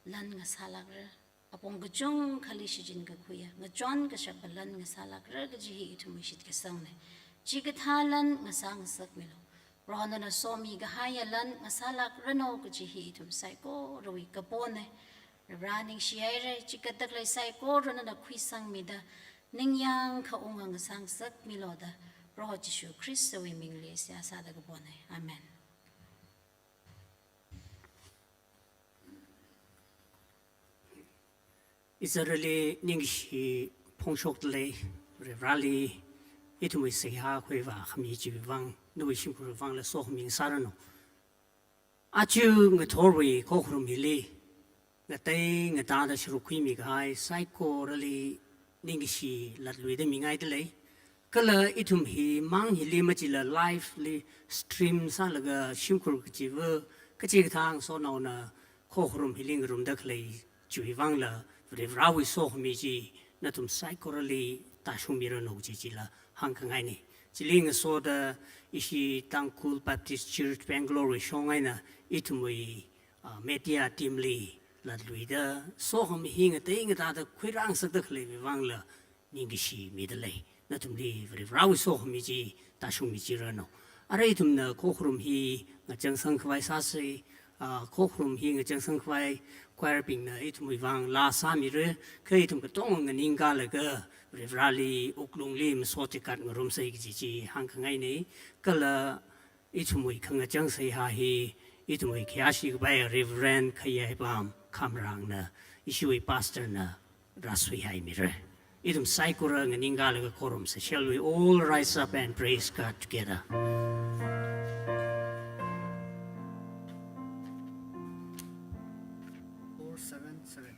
lan ngasālākra. Apong kachungkhali shichinkakhuiya, ngachonkashapa lan ngasālākra kaji hi ithumwui shitkasangna. Chikathā lan ngasāngasakmilu. Proho nana somikahaiya lan ngasālākranu kaji hi ithum saikorawui kapona. Varivara ningshihaira, chigatda khalei saikora nana khuisangmida, ningyāng kaunga ngasāngasakmilu da, Proho Jishu Khristawui mingli seihā sāda kapona. Amen. Izarali ningkashi phongshokdalei, Varivarali ithumwui seihā khuivā khami chiwui vang, nawui shimkhurwui vangla sokhami ngasāranu. Aja ngathorwui khokharum hili, ngatei ngatāda sharuk khuimi kahai saikorali ningkashi latluida mingaidalei. Kala ithum hi mang hili machila live li stream sālaga shimkhur kachiva, kachikathā ngasonaona khokharum hili ngarumda khalei chiwui vangla, Varivarawui sokhami chi nathum saikorali tāshungmiranu kaji chila hāngkhangaina. Chili ngasoda ishi Tangkhul Baptist Church Bangalore wui shong eina ithumwui, ah, media team li latluida sokhami hi ngatei ngatāda khuirāngasakda khaleiwui vangla ningkashi midalei. Nathumli Varivarawui sokhami chi tāshungmichiranu. Arui ithumna khokharum hi ngachangsang khavai sāsa, ah, khokharum hi ngachangsang khavai choir bingna ithumwui vang laa sāmira, kha ithum katonga nganingkalaga Varivarali wuklungli masochikat ngarumsa kaji chi hāngkhangaina. Kala ithumwui khangachang seihā hi ithumwui khayāshi kapai Reverend Khayaipam Khamrangna, ishiwui pastor na rāsuihaimira. Ithum saikora nganingkalaga khorumsa. Shall we all rise up and praise God together? Four seven seven.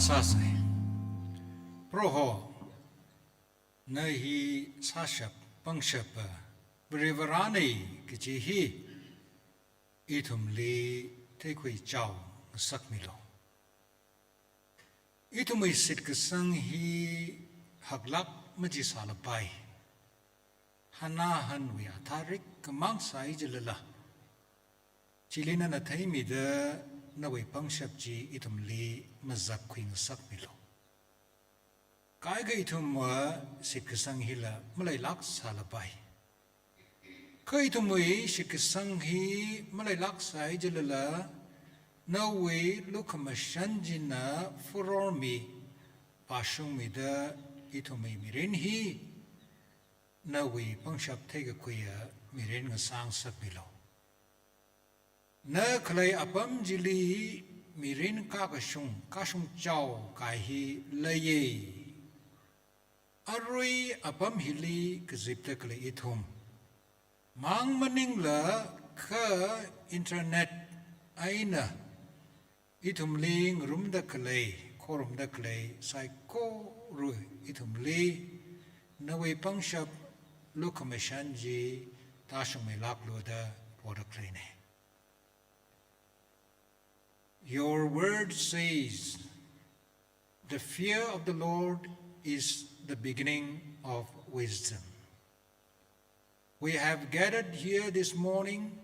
Sāsai. Proho, na hi sāshap pangshapa Varivarāna kaji hi ithumli theikhuichao ngasakmilu. Ithumwui shitkasang hi haklāk machisālapai. Hanahānwui athā rikkhamang sāi jilala, chili nana theimida nawui pangshap chi ithumli mazapkhui ngasakmilu. Kaikha ithumwui shitkasang hila maleilāk sālapai. Kha ithumwui shitkasang hi maleilāk sāi jilala, nawui lukhamashan china furormi, pāshungmida ithumwui mirin hi nawui pangshap theikakhuiya mirin ngasāngasakmilu. Na khalei apam chili mirin kakashung, kashungchao kahai hi leiya. Arui apam hili kazipda khalei ithum, mang maningla kha internet eina ithumli ngarumda khalei, khorumda khalei saikora ithumli nawui pangshap lukhamashan chi tāshungmeilāklu da poda khaleina. Your word says, "The fear of the Lord is the beginning of wisdom." We have gathered here this morning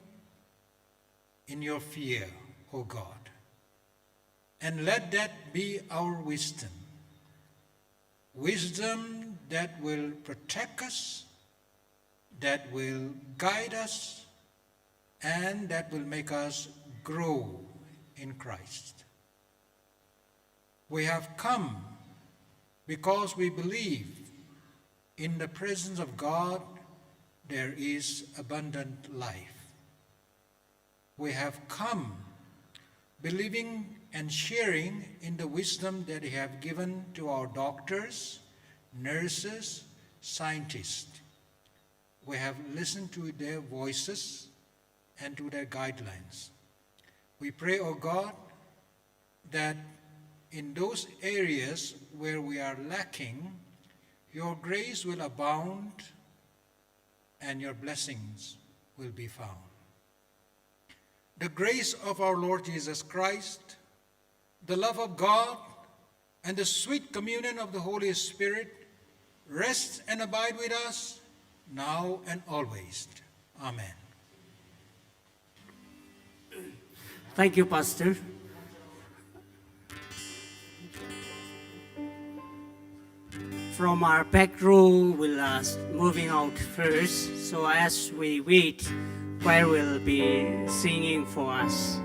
in your fear, O God, and let that be our wisdom. Wisdom that will protect us, that will guide us, and that will make us grow in Christ. We have come because we believe in the presence of God there is abundant life. We have come believing and sharing in the wisdom that you have given to our doctors, nurses, scientists. We have listened to their voices and to their guidelines. We pray, O God, that in those areas where we are lacking, your grace will abound and your blessings will be found. The grace of our Lord Jesus Christ, the love of God, and the sweet communion of the Holy Spirit rest and abide with us now and always. Amen. Thank you, Pastor. From our back row, we'll uh, moving out first. So as we wait, choir will be singing for us.